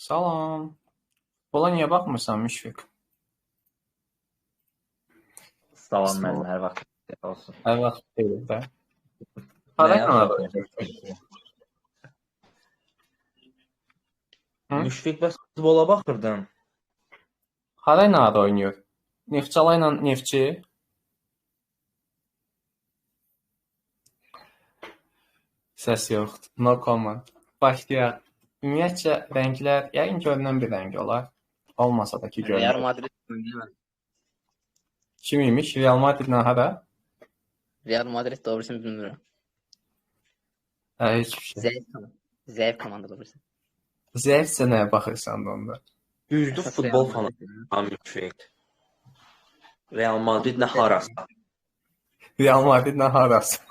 Salam. Futbola niyə baxmırsan Müşfiq? Salam müəllim, hər vaxt xeyir olsun. Hər vaxt xeyir də. Hara Nəyə kanala baxırsan? Hı? Müşfiq, bəs futbola baxırdın? Hara ilə hara oynayır? Neftçala ilə Neftçi? Səs yoxdur. No comment. Başlayaq. Ümumiyyətcə rənglər yəqin görünən bir rəng olar. Olmasa da ki Real görünür. Madrid oynayır. Kim imiş? Real Madridlə hara? Real Madrid doğrusunu bilmirəm. Hə, heç bir şey. Zəif komanda. Zəif komanda doğrusu. Zəifsə nəyə baxırsan da onda? Düzdür, Əsas futbol Real Madrid. fanatı Müşfiq. Real Madrid nə harasa. Real Madridlə harası?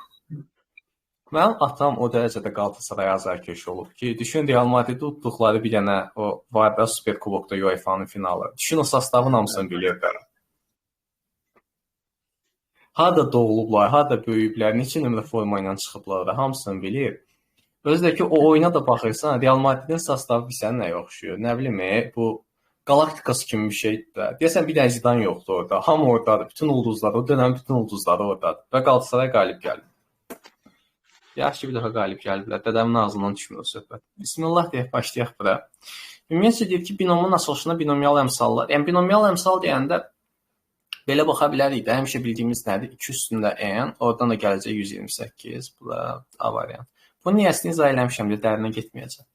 Mənim atam o dərəcədə Qalatasaray azarkeşi olub ki, düşün Real Madridi udduqları bir dənə o var da Super Kubokda UEFA-nın finalı. Düşün o sostavın hamısını bilirlər. Harda doğulublar, harda böyüyüblər, neçə nömrə forma ilə çıxıblar ora, hamısını bilir. Özü də ki, o oyuna da baxırsan, Real Madridin sostavı bilsən nəyə oxşuyur? Nə bilim, bu Galaktikası kimi bir şeydir də. Deyəsən bir dənə Zidane yoxdur orada. Hamı oradadır. Bütün ulduzlar, o dönəmin bütün ulduzları oradadır. Və Qalatasaray qalib gəlib. Yaxşı ki, bir dəfə qalib gəliblər. Dədəmin ağzından düşmür o söhbət. Bismillah deyək, başlayaq bura. Ümumiyyətcə deyir ki, binomun açılışına binomial əmsallar. Yəni, binomial əmsal deyəndə belə baxa bilərik də, həmişə bildiyimiz nədir? 2 üstündə n, oradan da gələcək 128. Bu da A variant. Bunun niyəsini izah eləmişəm deyə dərinə getməyəcəm.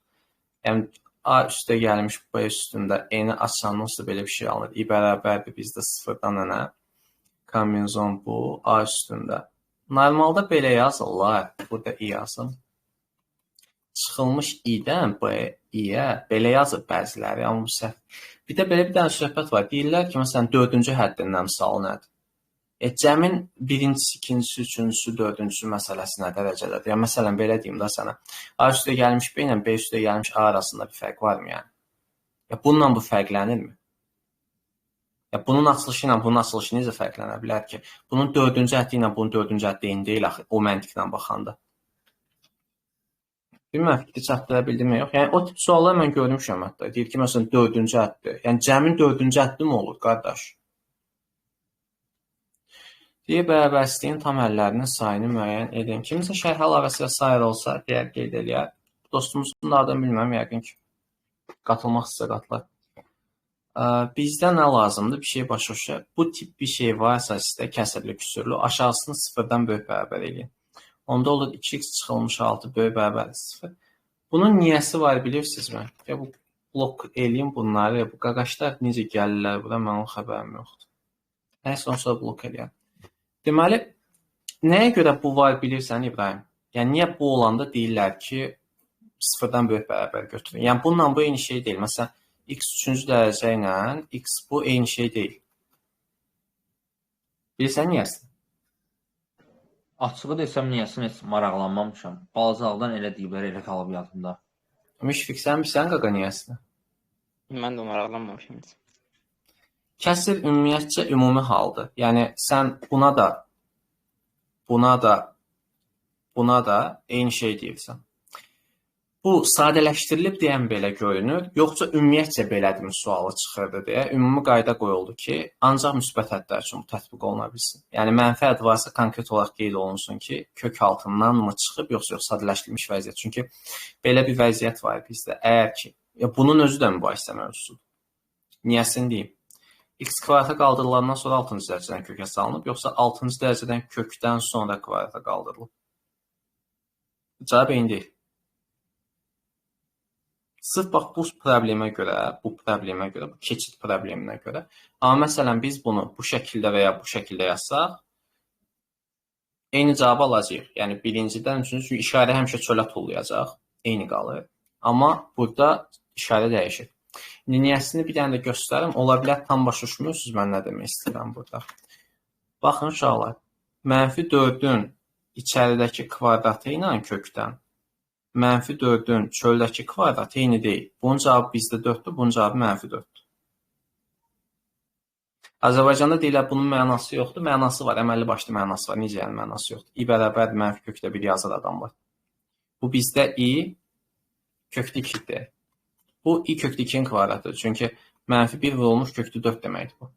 Yəni, A üstə gəlmiş B üstündə n-i açandan sonra belə bir şey alınır. I bərabərdir bizdə sıfırdan n-ə. Kombinizon bu, A üstündə. Normalda belə yazırlar. Burada I yazım. Çıxılmış I-dən B, I-yə belə yazır bəziləri, amma bu səhv. Bir də belə bir dənə söhbət var. Deyirlər ki, məsələn, dördüncü həddinin əmsalı nədir? Cəmin birincisi, ikincisi, üçüncüsü, dördüncüsü məsələsi nə dərəcədədir? Yəni, məsələn, belə deyim də sənə. A üstə gəlmiş B ilə B üstə gəlmiş A arasında bir fərq varmı yəni? Ya, bununla bu fərqlənirmi? Ya, bunun açılışı ilə bunun açılışı necə fərqlənə bilər ki? Bunun dördüncü həddi ilə bunun dördüncü həddi eyni deyil axı, o məntiqlə baxanda. Bilmirəm, fikri çatdıra bildimmi, yox. Yəni, o tip suallar mən görmüşəm hətta. Deyir ki, məsələn, dördüncü həddi. Yəni, cəmin dördüncü həddi mi olur, qardaş? Deyir, bərabərsizliyin tam həllərinin sayını müəyyən edin. Kimsə şərh əlavəsi və sair olsa, deyər, qeyd eləyər. Dostumuzun da adını bilməm, yəqin ki, qatılmaq istəsə qatılar. Bizdə nə lazımdır? Bir şey başa düşər. Bu tip bir şey varsa sizdə kəsrli, küsürlü, aşağısını sıfırdan böyük bərabər eləyin. Onda olur 2x çıxılmış 6 böyük bərabər 0. Bunun niyəsi var bilirsinizmi? Ya bu blok eləyim bunları, ya bu qaqaşlar necə gəlirlər bura, mənim xəbərim yoxdur. Nəysə, onu sonra blok eləyəm. Deməli, nəyə görə bu var bilirsən İbrahim? Yəni, niyə bu olanda deyirlər ki, sıfırdan böyük bərabər götürün? Yəni, bununla bu eyni şey deyil. Məsələn, x üçüncü dərəcə ilə x bu eyni şey deyil. Bilirsən niyəsini? Açığı desəm niyəsini heç maraqlanmamışam. Balacalıqdan elə deyiblər, elə qalıb yadımda. Müşfiq, sən bilirsən qaqa niyəsini? Mən də maraqlanmamışam heç. Kəsir ümumiyyətcə ümumi haldır. Yəni, sən buna da, buna da, buna da eyni şey deyirsən. Bu, sadələşdirilib deyən belə görünür, yoxsa ümumiyyətcə belədirmi sualı çıxırdı deyə ümumi qayda qoyuldu ki, ancaq müsbət hədlər üçün bu tətbiq oluna bilsin. Yəni, mənfi hədd varsa konkret olaraq qeyd olunsun ki, kök altından mı çıxıb, yoxsa yox, sadələşdirilmiş vəziyyət. Çünki belə bir vəziyyət var bizdə. Əgər ki, ya bunun özü də mübahisə mövzusudur. Niyəsini deyim? X kvadrata qaldırılandan sonra 6-cı dərəcədən kökə salınıb, yoxsa 6-cı dərəcədən kökdən sonra kvadrata qaldırılıb? Cavab eyni deyil. Sırf bax bu problemə görə, bu keçid probleminə görə. Amma məsələn biz bunu bu şəkildə və ya bu şəkildə yazsaq, eyni cavabı alacağıq. Yəni birincidən üçüncü, çünki işarə həmişə çölə tullayacaq, eyni qalır. Amma burada işarə dəyişir. İndi niyəsini bir dənə də göstərim. Ola bilər tam başa düşmürsünüz mən nə demək istəyirəm burada. Baxın uşaqlar, mənfi 4-ün içəridəki kvadratı ilə kökdən mənfi 4-ün çöldəki kvadratı eyni deyil. Bunun cavabı bizdə 4-dür, bunun cavabı mənfi 4-dür. Azərbaycanda deyirlər, bunun mənası yoxdur. Mənası var, əməlli başlı mənası var. Necə yəni mənası yoxdur? I bərabərdir mənfi kökdə 1 yazır adamlar. Bu bizdə I kökdə 2-dir. Bu i köklü 2-nin kvadratıdır. Çünki mənfi 1 vurulmuş köklü 4 deməkdir bu.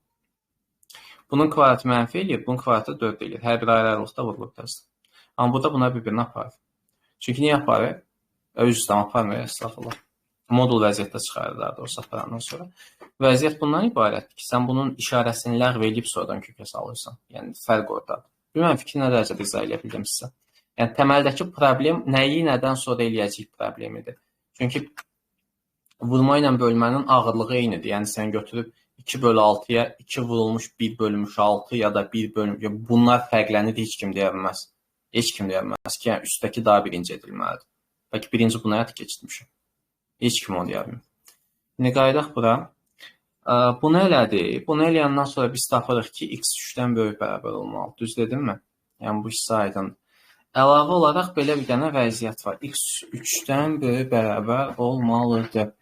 Bunun kvadratı mənfi eləyir, bunun kvadratı 4 eləyir. Hər bir ayrı-ayrılıqda vurulub təzə. Amma burada bunlar bir-birini aparır. Çünki niyə aparır? Öz üstəm aparmır, estağfurullah. Modul vəziyyətdə çıxarır daha doğrusu aparandan sonra. Vəziyyət bundan ibarətdir ki, sən bunun işarəsini ləğv eləyib sonradan kökə salırsan. Yəni fərq oradadır. Bilmirəm, fikri nə dərəcədə izah eləyə bildim sizə. Yəni təməldəki problem nəyi nədən sonra eləyəcək problemidir. Çünki vurma ilə bölmənin ağırlığı eynidir. Yəni sən götürüb 2 bölü 6-ya 2 vurulmuş 1 bölünmüş 6 ya da 1 bölünmüş, bunlar fərqlənir, heç kim deyə bilməz. Heç kim deyə bilməz ki, yəni üstdəki daha birinci edilməlidir. Bəlkə birinci buna yat keçirmişəm. Heç kim onu deyə bilmir. İndi qayıdaq bura. Bunu elədi. Bunu eləyəndən sonra biz tapırıq ki, x 3-dən böyük bərabər olmalıdır. Düz dedimmi? Yəni bu hissə aydındır. Əlavə olaraq belə bir dənə vəziyyət var. X 3-dən böyük bərabər olmalıdır.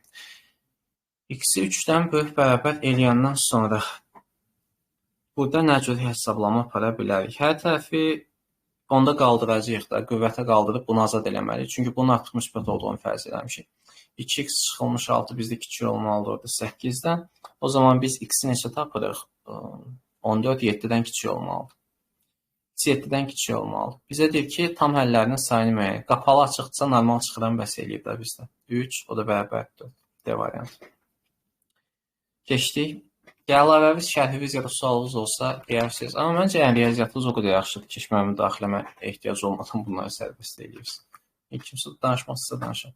X-i 3-dən böyük bərabər eləyəndən sonra burada nə cür hesablama apara bilərik? Hər tərəfi onda qaldıracağıq da, qüvvətə qaldırıb bunu azad eləməliyik. Çünki bunun artıq müsbət olduğunu fərz eləmişik. 2x çıxılmış 6 bizdə kiçik olmalıdır orada 8-dən. O zaman biz x-i neçə tapırıq? 14, 7-dən kiçik olmalıdır. X 7-dən kiçik olmalıdır. Bizə deyir ki, tam həllərinin sayını müəyyən. Qapalı açıqdırsa normal çıxıran bəs eləyib də bizdə. 3, o da bərabərdir. D variantı. Keçdik. Əlavəviz, şərhiniz ya da sualınız olsa deyərsiniz. Amma məncə yəni riyaziyyatınız o qədər yaxşıdır ki, heç mənim müdaxiləmə ehtiyac olmadan bunları sərbəst eləyirsiniz. Kimsə danışmaq istəsə danışır.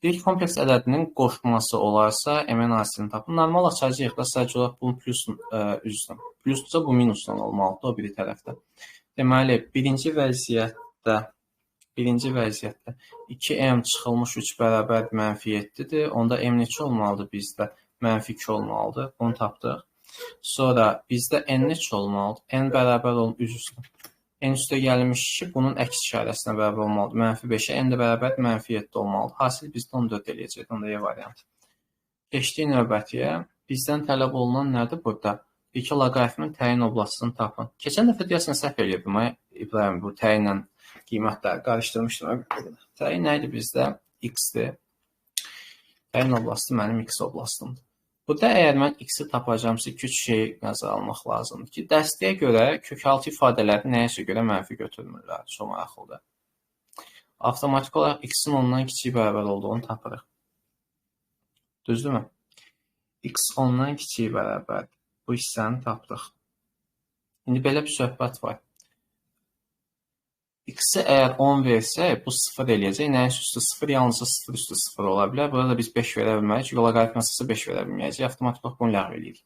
Bir kompleks ədədinin qoşması olarsa, mn hasilini tapın. Normal açacağıq da, sadəcə olaraq bunun plus üzdən. Plusdursa bu minusdan olmalıdır o biri tərəfdə. Deməli, birinci vəziyyətdə 2m çıxılmış 3 bərabər mənfi 7-dir. Onda m neçə olmalıdır bizdə? Mənfi 2 olmalıdır. Bunu tapdıq. Sonra bizdə n neçə olmalıdır? N bərabər olun üz üstə. N üstə gəlmiş ki, bunun əks işarəsinə bərabər olmalıdır. Mənfi 5-ə, n də bərabər mənfi 7 olmalıdır. Hasil bizdə 14 eləyəcək. Onda E variantı. Keçdik növbətiyə. Bizdən tələb olunan nədir burada? 2 loqaritmin təyin oblastını tapın. Keçən dəfə deyəsən səhv eləyirdim. İbrahim, bu təyinlə qiymətləri qarışdırmışdım. Təyin nə idi bizdə? X-dir. Təyin oblastı mənim X oblastımdır. Burada əgər mən x-i tapacağımsa 2-3 şey nəzərə almaq lazımdır ki, dəstəyə görə kökaltı ifadələri nəyəsə görə mənfi götürmürlər. Çox maraqlıdır. Avtomatik olaraq x-in 10-dan kiçik bərabər olduğunu tapırıq. Düzdürmü? X 10-dan kiçik bərabərdir. Bu hissəni tapdıq. İndi belə bir söhbət var. X-i əgər 10 versək, bu 0 eləyəcək. Nəyin üstü 0? Yalnızca 0 üstü 0 ola bilər. Burada da biz 5 verə bilmərik. Çünki loqaritm əsası 5 verə bilməyəcək. Avtomatik olaraq bunu ləğv eləyirik.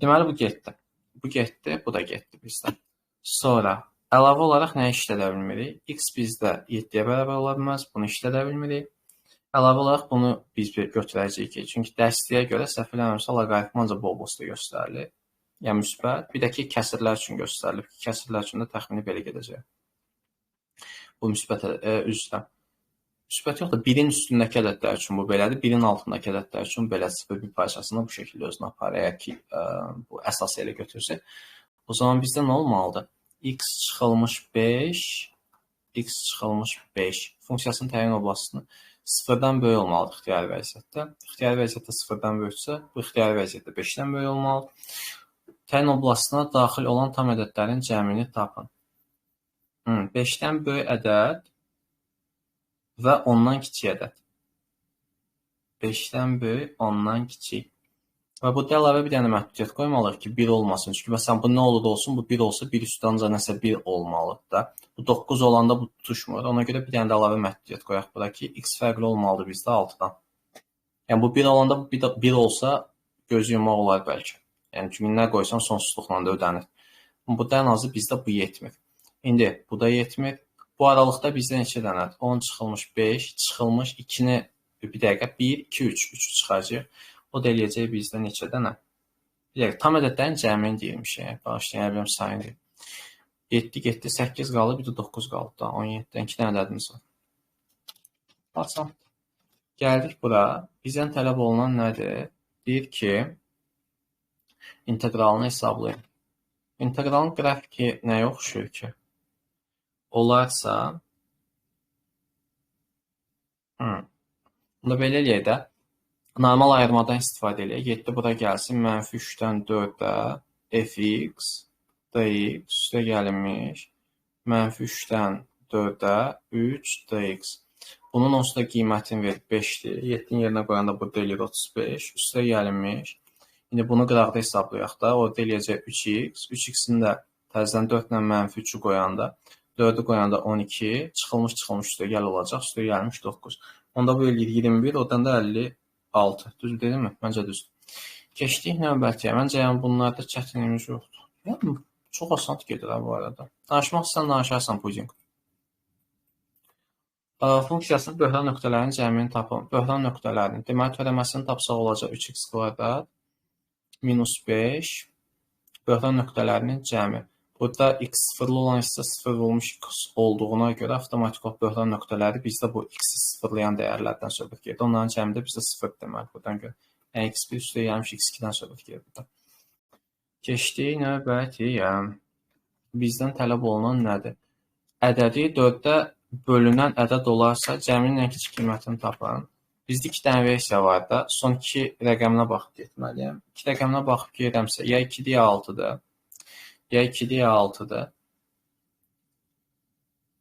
Deməli, bu getdi. Bu getdi, bu da getdi bizdə. Sonra, əlavə olaraq nəyi işlədə bilmirik? X bizdə 7-yə bərabər ola bilməz. Bunu işlədə bilmirik. Əlavə olaraq bunu biz götürəcəyik ki, çünki dəstəyə görə səhv eləmirəmsə, loqaritm ancaq bu oblastda göstərilir. Yəni müsbət. Bir də ki, kəsirlər üçün göstərilib ki, kəsirlər üçün də təxmini belə gedəcək. Bu müsbət üzrə. Müsbət yox da 1-in üstündəki ədədlər üçün bu belədir, 1-in altındakı ədədlər üçün belə 0,1 parçasını bu şəkildə özünə aparır. Əgər ki, bu əsas elə götürsək. O zaman bizdə nə olmalıdır? X çıxılmış 5, x çıxılmış 5 funksiyasının təyin oblastını 0-dan böyük olmalıdır ixtiyari vəziyyətdə. İxtiyari vəziyyətdə 0-dan böyüksə, bu ixtiyari vəziyyətdə 5-dən böyük olmalıdır. Təyin oblastına daxil olan tam ədədlərin cəmini tapın. 5-dən böyük ədəd və 10-dan kiçik ədəd. 5-dən böyük, 10-dan kiçik. Və burada əlavə bir dənə məhdudiyyət qoymalıyıq ki, 1 olmasın. Çünki məsələn, bu nə olur da olsun, bu 1 olsa, 1 üstü ancaq nəsə 1 olmalıdır da. Bu 9 olanda bu tutuşmur. Ona görə bir dənə də əlavə məhdudiyyət qoyaq bura ki, x fərqli olmalıdır bizdə 6-dan. Yəni, bu 1 olanda bu 1 olsa, gözü yummaq olar bəlkə. Yəni, çünki nə qoysan sonsuzluqla da ödənir. Burada ən azı bizdə bu yetmir. İndi bu da yetmir. Bu aralıqda bizdə neçə dənədir? 10 çıxılmış 5, çıxılmış 2-ni bir dəqiqə 1, 2, 3, 3 çıxacaq. O da eləyəcək bizdə neçə dənə? Bir dəqiqə, tam ədədlərin cəmini deyirmişik. Bağışlayın, bilmirəm sayını deyim. 7 getdi, 8 qaldı, bir də 9 qaldı da. 17-dən 2 dənə ədədimiz var. Asan. Gəldik bura. Bizdən tələb olunan nədir? Deyir ki, inteqralını hesablayın. İnteqralın qrafiki nəyə oxşuyur ki? Olarsa, bunda belə eləyək də, Normal ayırmadan istifadə eləyək. 7 bura gəlsin. Mənfi 3-dən 4-ə fx dx üstə gəlinmiş. Mənfi 3-dən 4-ə 3 dx. Bunun onsuz da qiymətini verib 5-dir. 7-nin yerinə qoyanda burada eləyir 35. Üstə gəlinmiş. İndi bunu qıraqda hesablayaq da. Orada eləyəcək 3x. 3x-in də təzədən 4 ilə mənfi 3-ü qoyanda, 4-ü qoyanda 12. Çıxılmış üstə gəl olacaq. Üstə gəlmiş 9. Onda bu eləyir 21. Oradan da 56. Düz dedim mi? Məncə düzdür. Keçdik növbətiyə. Məncə yəni bunlarda çətinliyimiz yoxdur. Yəni, çox asan gedir ha, bu arada. Danışmaq istəsən danışarsan puding. Funksiyasının böhran nöqtələrinin cəmini tapın. Böhran nöqtələrinin. Deməli, törəməsini tapsaq olacaq 3x kvadrat minus 5 böhran nöqtələrinin cəmi. Burada x sıfırlı olan hissə sıfır vurulmuş x olduğuna görə avtomatik olaraq böhran nöqtələri bizdə bu x-i sıfırlayan dəyərlərdən söhbət gedir. Onların cəmi də bizdə sıfır deməli buradan görə. Yəni x1 üstə gəlmiş x2-dən söhbət gedir burada. Keçdik növbətiyə. Bizdən tələb olunan nədir? Ədədi 4-də bölünən ədəd olarsa, cəminin ən kiçik qiymətini tapın. Bizdə 2 dənə versiya var da. Son 2 rəqəminə baxıb getməliyəm. 2 rəqəminə baxıb gedirəmsə, ya 2-dir, ya 6-dır. Ya 2-dir, ya 6-dır.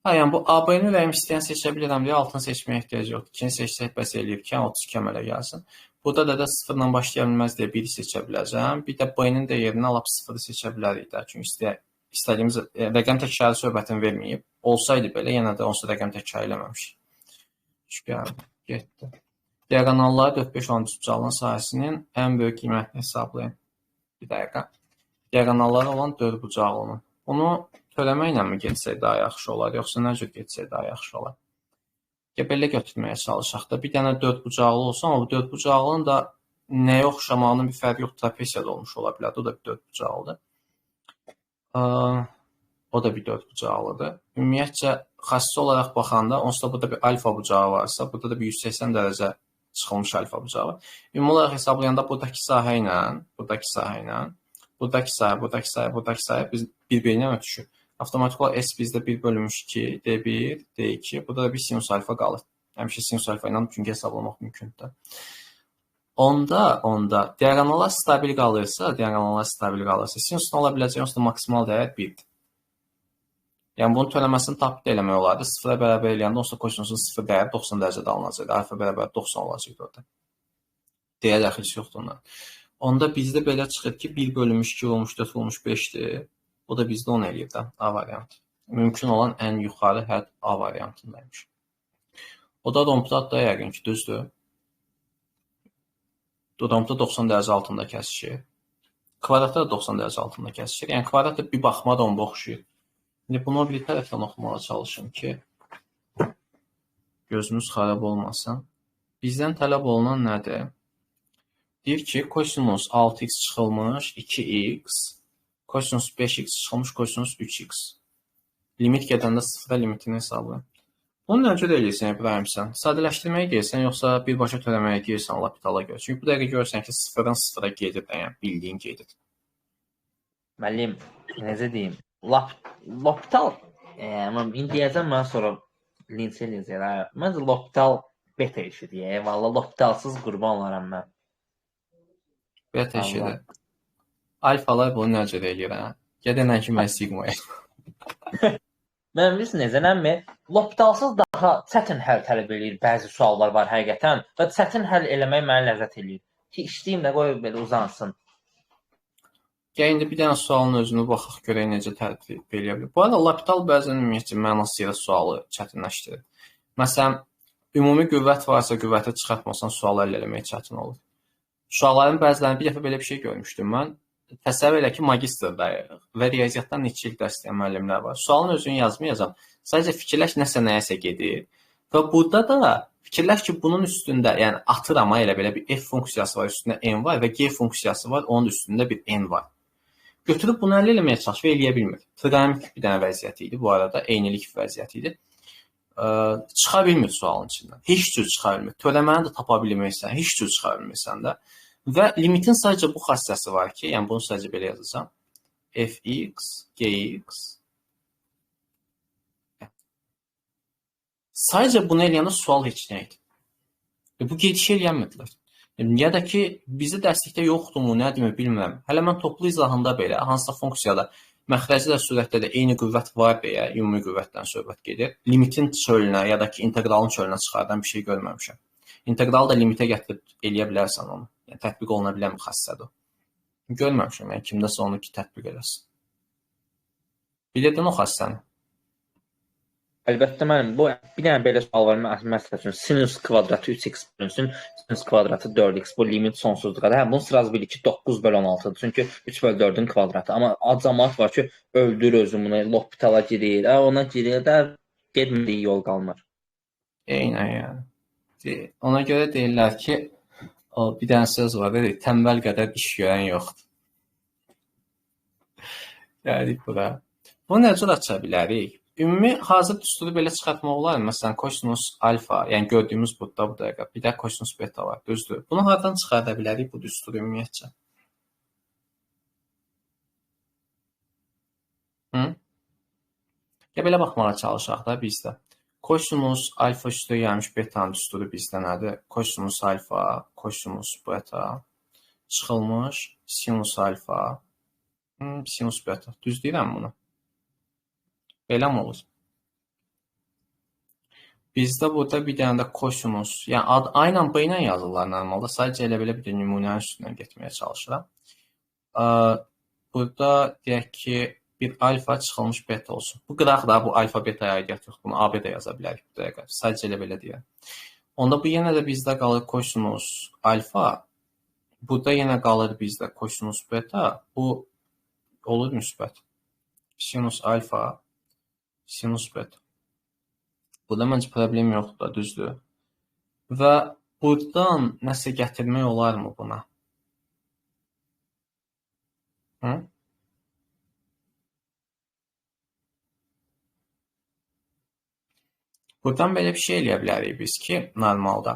Ha, yəni bu AB-ni rəqəm istəyən seçə bilirəm deyə 6-nı seçməyə ehtiyac yoxdur. 2-ni seçsək bəs eləyib ki, yəni 32 əmələ gəlsin. Burada da 0-la başlaya bilməz deyə 1-i seçə biləcəm. Bir də B-nin də yerinə lap 0-ı seçə bilərik də. Çünki istədiyimiz rəqəm təkrarı söhbətini verməyib. Olsaydı belə, yenə də onsuz rəqəm təkrar eləməmişik. Çünki getdi. Diaqonalları 4-5 olan düzbucaqlının sahəsinin ən böyük qiymətini hesablayın. Bir dəqiqə. Diaqonalları olan 4 bucaqlının. Bunu törəməklə mi getsək daha yaxşı olar, yoxsa nə cür getsək daha yaxşı olar? Ya belə götürməyə çalışaq da. Bir dənə 4 bucaqlı olsa, amma bu 4 bucaqlının da nəyə oxşamağının bir fərqi yox, trapesiyada olmuş ola bilər. O da bir 4 bucaqlıdır. O da bir 4 bucaqlıdır. Ümumiyyətcə, xassi olaraq baxanda, onsuz da burada bir alfa bucağı varsa, burada da bir 180 dərəcə çıxılmış alfa bucağı var. Ümumi olaraq hesablayanda buradakı sahə ilə, buradakı sahə ilə, buradakı sahə, buradakı sahə, buradakı sahə bir-birinə ötüşür. Avtomatik olaraq S bizdə 1 bölünmüş 2, D1, D2, burada da bir sinus alfa qalır. Həmişə sinus alfa ilə çünki hesablamaq mümkündür. Onda diaqonallar stabil qalırsa, sinusun ola biləcəyi onsuz da maksimal dəyər 1-dir. Yəni bunun törəməsini tapıb da eləmək olardı. 0-a bərabər eləyəndə onsuz da kosinusun 0 dəyəri 90 dərəcədə alınacaqdı. Alfa bərabər 90 olacaqdı orada. Deyə dəxilisi yoxdur ondan. Onda bizdə belə çıxır ki, 1 bölünmüş 2 olmuş 4 olmuş 5-dir. O da bizdə 10 eləyir də, A variantı. Mümkün olan ən yuxarı hədd A variantındaymış. O da rombda da yəqin ki, düzdür. Rombda 90 dərəcə altında kəsişir. Kvadratda da 90 dərəcə altında kəsişir. Yəni kvadrat da bir baxma romba oxşuyur. İndi bunu bir tərəfdən oxumağa çalışım ki, gözümüz xarab olmasın. Bizdən tələb olunan nədir? Deyir ki, kosinus 6x çıxılmış 2x, kosinus 5x çıxılmış kosinus 3x. Limit gedəndə sıfıra limitini hesablayın. Bunu nə cür eləyirsən, İbrahim, sən? Sadələşdirməyə gelirsən, yoxsa birbaşa törəməyə gelirsən L'Hopital'a görə? Çünki bu dəqiqə görürsən ki, sıfırdan sıfıra gedir də, yəni bildiyin gedir. Müəllim, necə deyim? L'Hopital, indi deyəcəm mən sonra linç eləyəcəklər. Məncə L'Hopital beta işidir. Eyvallah, L'Hopitalsız qurban olaram mən. Beta işidir. Alfalar bunu nə cür eləyir, hə? Gedənən ki, mən Sigmaya. Mən bilirsin necə, L'Hopitalsız daha çətin həll tələb eləyir. Bəzi suallar var həqiqətən və çətin həll eləmək mənə ləzzət eləyir. Ki, işləyim də qoy belə uzansın. Gəl, indi bir dənə sualın özünü baxaq, görək necə tərtib eləyə bilər. Bu arada L'Hopital bəzən ümumiyyətcə mənasız yerə sualı çətinləşdirir. Məsələn, ümumi qüvvət varsa, qüvvəti çıxartmasan sualı həll eləmək çətin olur. Uşaqların bəzilərini bir dəfə belə bir şey görmüşdüm mən. Təsəvvür elə ki, magistrdayıq və riyaziyyatdan neçə il dərs deyən müəllimlər var. Sualın özünü yazmayacam. Sadəcə fikirləş nəsə nəyəsə gedir. Və burada da fikirləş ki, bunun üstündə, yəni atır amma elə belə bir f funksiyası var, üstündə n var və g funksiyası var, onun üstündə bir n var. Götürüb bunu əldə eləməyə çalışır və eləyə bilmir. Trigonometrik bir dənə vəziyyəti idi bu arada, eynilik vəziyyəti idi. Çıxa bilmir sualın içindən. Heç cür çıxa bilmir. Törəməni də tapa bilmirsən, heç cür çıxa bilmirsən də. Və limitin sadəcə bu xassəsi var ki, yəni bunu sadəcə belə yazacağam. Fx, gx. Sadəcə bunu eləyəndə sual heç nə idi. Bu gedişi eləyənmədilər. Ya da ki, bizdə dərslikdə yoxdurmu, nədirmi bilmirəm. Hələ mən toplu izahında belə, hansısa funksiyada məxrəcdə də sürətdə də eyni qüvvət var deyə ümumi qüvvətdən söhbət gedir. Limitin çölünə ya da ki, inteqralın çölünə çıxardan bir şey görməmişəm. İnteqralı da limitə gətirib eləyə bilərsən onu. Yəni, tətbiq oluna bilən bir xassədir o. Görməmişəm, yəni kimdəsə onu ki, tətbiq eləsin. Bilirdin o xassəni? Əlbəttə mənim bu bir dənə belə sual var məsəl üçün sinus kvadratı 3x bölünsün, sinus kvadratı 4x, bu limit sonsuzluğa. Hə, bunu sırası bilir ki 9 bölü 16-dır. Çünki 3 bölü 4-ün kvadratı. Amma camaat var ki, öldür özünü bunu, L'Hopital'a girir, ona girir də getmədiyi yol qalmır. Eynən yəni. Ona görə deyirlər ki, o bir dənə söz var, deyir, tənbəl qədər iş görən yoxdur. Gəldik bura. Bunu nə cür aça bilərik? Ümumi hazır düsturu belə çıxartmaq olar. Məsələn, kosinus alfa, yəni gördüyümüz burada bu dəqiqə. Bir də kosinus beta var, düzdür. Bunu hardan çıxarda bilərik bu düsturu ümumiyyətcə? Hı? Ya belə baxmağa çalışaq da biz də. Kosinus alfa üstə gəlmiş betanın düsturu bizdə nədir? Kosinus alfa, kosinus beta çıxılmış sinus alfa, sinus beta. Düz deyirəm bunu? Belə mi olur? Bizdə burada bir dənə də kosinus, yəni ad, aynan B ilə yazırlar normalda. Sadəcə elə belə bir də nümunənin üstündən getməyə çalışıram. Burada deyək ki, bir alfa çıxılmış beta olsun. Bu qıraq da bu alfa betaya aidiyyət yox. Bunu AB də yaza bilərik bu dəqiqə. Sadəcə elə belə deyək. Onda bu yenə də bizdə qalır kosinus alfa. Burada yenə qalır bizdə kosinus beta. Bu olur müsbət. Sinus alfa, sinus beta. Burada məncə problem yoxdur da, düzdür. Və buradan nəsə gətirmək olarmı buna? Hı? Buradan belə bir şey eləyə bilərik biz ki, normalda.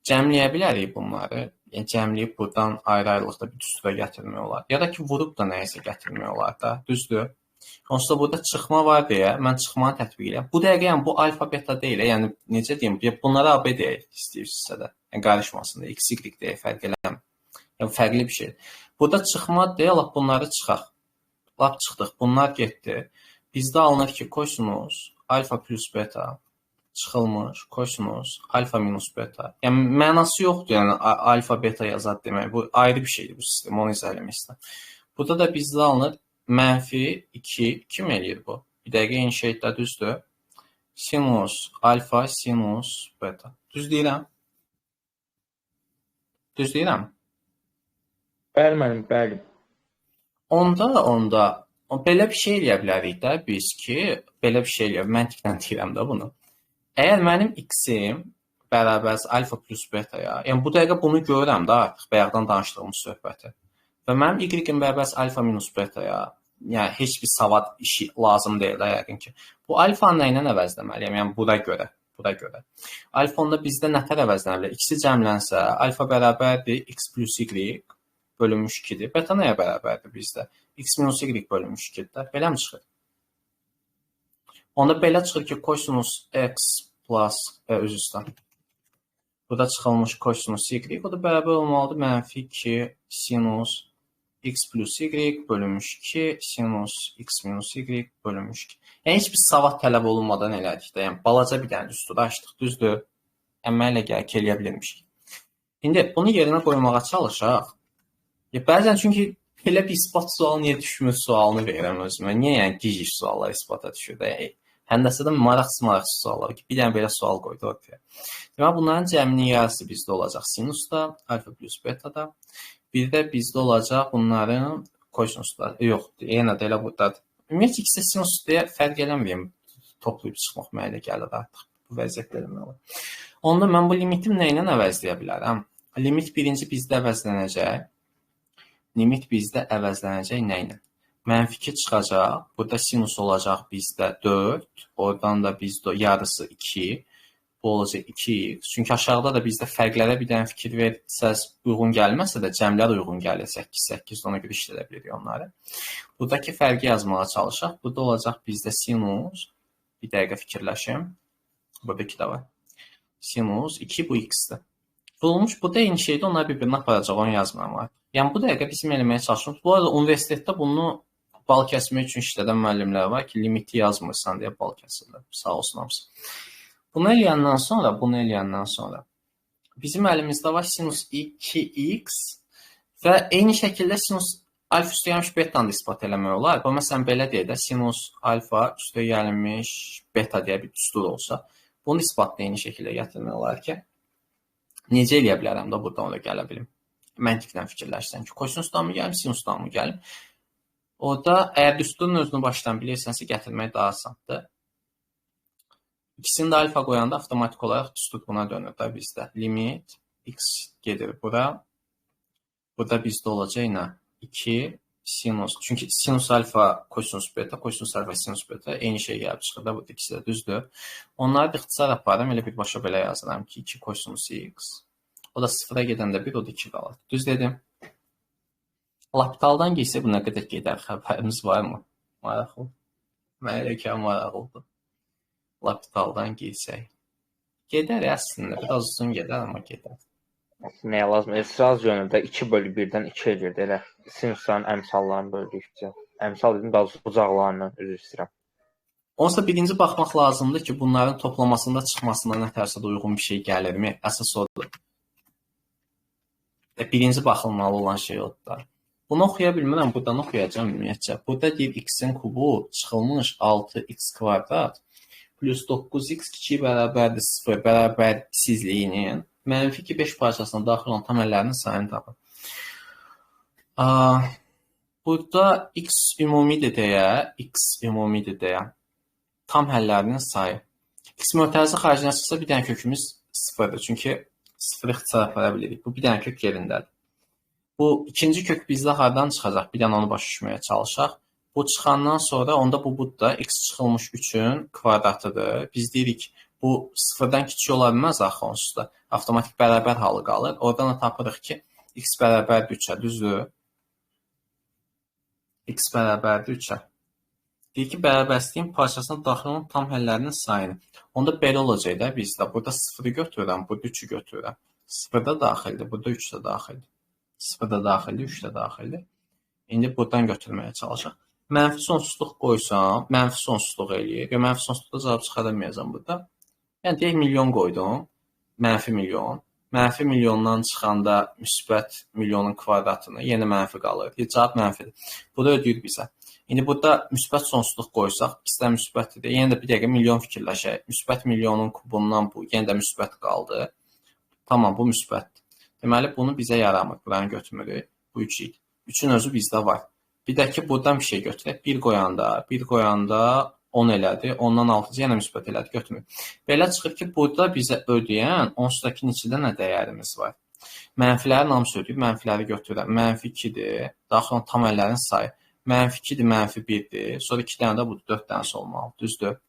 Cəmləyə bilərik bunları. Yəni, cəmləyib buradan ayrı-ayrılıqda bir düstura gətirmək olar. Ya da ki, vurub da nəyəsə gətirmək olar da, düzdür. Onsuz da burada çıxma var deyə mən çıxmanı tətbiq eləyəm. Bu dəqiqə yəni bu alfa beta deyil, yəni necə deyim, bunlara AB deyək istəyirsinizsə də. Yəni qarışmasın da, x, y deyək, fərq eləmir. Yəni fərqli bir şeydir. Burada çıxma deyə lap bunları çıxaq. Lap çıxdıq, bunlar getdi. Bizdə alınır ki, kosinus alfa plus beta çıxılmış kosinus alfa minus beta. Yəni mənası yoxdur, yəni alfa beta yazar demək. Bu ayrı bir şeydir bu sistem, onu izah eləmək istəyirəm. Burada da bizdə alınır mənfi 2, kim eləyir bu? Bir dəqiqə eyni şey də düzdür. Sinus alfa sinus beta. Düz deyirəm? Düz deyirəm? Bəli mənim, bəli. Onda belə bir şey eləyə bilərik də biz ki, belə bir şey eləyə, məntiqlə deyirəm də bunu. Əgər mənim x-im bərabər alfa plus betaya, yəni bu dəqiqə bunu görürəm də artıq bayaqdan danışdığımız söhbəti. Və mənim y-im bərabər alfa minus betaya, yəni heç bir savad işi lazım deyil də yəqin ki. Bu alfanı nə ilə əvəzləməliyəm? Yəni bura görə, bura görə. Alfa onda bizdə nətər əvəzlənə bilər? X-i cəmlənsə, alfa bərabərdir x plus y bölünmüş 2-dir. Beta nəyə bərabərdir bizdə? X minus y bölünmüş 2-dir də. Belə mi çıxır? Onda belə çıxır ki, kosinus x plus, üzr istəyirəm. Burada çıxılmış kosinus y, o da bərabər olmalıdır mənfi 2 sinus x plus y bölünmüş 2 sinus x minus y bölünmüş 2. Yəni, heç bir savad tələb olunmadan elədik də. Yəni, balaca bir dənə düsturu açdıq, düzdür. Yəni, mənə elə gəlir ki, eləyə bilirmişik. İndi bunu yerinə qoymağa çalışaq. Ya, bəzən çünki belə bir isbat sualı niyə düşmür sualını verirəm özümə. Niyə yəni gic suallar isbata düşür də? Yəni, həndəsədə maraqsız suallar ki, bir dənə belə sual qoydu ortaya. Deməli, bunların cəminin yarısı bizdə olacaq sinusda, alfa plus betada. Bir də bizdə olacaq bunların kosinusda. Yox, yenə də elə buradadır. Ümumiyyətcə, ikisi sinus deyə fərq eləməyəm. Toplayıb çıxmaq mənə elə gəlir artıq. Bu vəziyyətdə eləmək olar. Onda mən bu limitim nə ilə əvəzləyə bilərəm? Limit birinci bizdə əvəzlənəcək. Limit bizdə əvəzlənəcək nə ilə? Mənfi 2 çıxacaq. Burada sinus olacaq bizdə 4. Oradan da bizdə yarısı 2. Bu olacaq 2x. Çünki aşağıda da bizdə fərqlərə bir dənə fikir versəz uyğun gəlməsə də cəmlər uyğun gəlir. 8, 8 ona görə işlədə bilirik onları. Buradakı fərqi yazmağa çalışaq. Burada olacaq bizdə sinus. Bir dəqiqə fikirləşim. Burada 2 də var. Sinus 2 bu x-dir. Vurulmuş, bu da eyni şeydir, onlar bir-birinə aparacaq, onu yazmıram artıq. Yəni, bu dəqiqə bizim eləməyə çalışırıq. Bu arada universitetdə bunu bal kəsmək üçün işlədən müəllimlər var ki, limiti yazmırsan deyə bal kəsirlər. Sağ olsun hamısı. Bunu eləyəndən sonra, bizim əlimizdə var sinus 2x və eyni şəkildə sinus alfa üstə gəlmiş betanı da isbat eləmək olar. Bu, məsələn, belə deyək də, sinus alfa üstə gəlmiş beta deyə bir düstur olsa, bunu isbatla eyni şəkildə gətirmək olar ki, necə eləyə bilərəm də buradan ora gələ bilim. Məntiqlə fikirləşsən ki, kosinusdan mı gəlim, sinusdan mı gəlim? Orada əgər düsturun özünü başdan bilirsənsə, gətirmək daha asandır. İkisini də alfa qoyanda avtomatik olaraq düstur buna dönür da bizdə. Limit x gedir bura. Burada bizdə olacaq nə? 2 sinus. Çünki sinus alfa kosinus beta, kosinus alfa sinus beta eyni şey gəlib çıxır da, burada ikisi də düzdür. Onları da ixtisar aparım, elə birbaşa belə yazıram ki, 2 kosinus x. O da 0-a gedəndə 1, o da 2 qalır. Düz dedim. L'Hopitaldan gəlsə bu nə qədər gedər, xəbərimiz varmı? Maraqlı. Mənə elə ki, maraqlıdır. L'Hopitaldan gəlsək. Gedər əslində, biraz uzun gedər, amma gedər. Nəyə lazım? Esraz yönündə 2 bölü 1-dən 2 edirdi elə. Sinusların əmsallarını böldükcə. Əmsal dedim, daha doğrusu bucaqlarını, üzr istəyirəm. Onsa birinci baxmaq lazımdır ki, bunların toplamasında çıxmasında nə tərsə də uyğun bir şey gəlirmi? Əsas odur. Birinci baxılmalı olan şey odur da. Bunu oxuya bilmirəm, buradan oxuyacağım ümumiyyətcə. Burada deyir x-in kubu çıxılmış 6x kvadrat plus 9x kiçik bərabərdir 0 bərabərsizliyinin mənfi 2 5 parçasına daxil olan tam əllərinin sayını tapın. Burada x ümumidir deyə, tam həllərinin sayı. X mötərizə xaricinə çıxsa bir dənə kökümüz 0-dır. Çünki 0-ı ixtisar apara bilirik. Bu bir dənə kök yerindədir. Bu ikinci kök bizdə hardan çıxacaq? Bir dənə onu başa düşməyə çalışaq. Bu çıxandan sonra onda bu budur da x çıxılmış 3-ün kvadratıdır. Biz deyirik bu 0-dan kiçik ola bilməz axı onsuz da. Avtomatik bərabər halı qalır. Oradan da tapırıq ki, x bərabərdir 3-ə, düzdür? X bərabərdir 3-ə. Deyir ki, bərabərsizliyin parçasına daxil olan tam həllərinin sayını. Onda belə olacaq da bizdə. Burada 0-ı götürürəm, burada 3-ü götürürəm. 0 da daxildir, burada 3 də daxildir. 0 da daxildir, 3 də daxildir. İndi buradan götürməyə çalışaq. Mənfi sonsuzluq qoysam, mənfi sonsuzluq eləyir. Yox, mənfi sonsuzluqda cavab çıxara bilməyəcəm burada. Yəni, deyək, milyon qoydum, mənfi milyon. Mənfi milyondan çıxanda müsbət milyonun kvadratını, yenə mənfi qalır. Cavab mənfidir. Bu da ödəyir bizə. İndi burada müsbət sonsuzluq qoysaq, ikisi də müsbətdir. Yenə də bir dəqiqə milyon fikirləşək. Müsbət milyonun kubundan bu, yenə də müsbət qaldı. Tamam, bu müsbətdir. Deməli, bunu bizə yaramır. Buranı götürmürük. Bu 3 idi. 3-ün özü bizdə var. Bir də ki, buradan bir şey götürək. 1 qoyanda, 1 qoyanda 10 elədi. 10-dan 6 yenə müsbət elədi. Götürmür. Belə çıxır ki, burada bizə ödəyən onsuz neçədə nə dəyərimiz var? Mənfilərin hamısı ödəyir. Mənfiləri götürürəm. Mənfi 2-dir. Daxil olan tam əllərin sayı. Mənfi 2-dir, mənfi 1-dir. Sonra 2 dənə də budur, 4 dənəsi olmalı. Düzdür?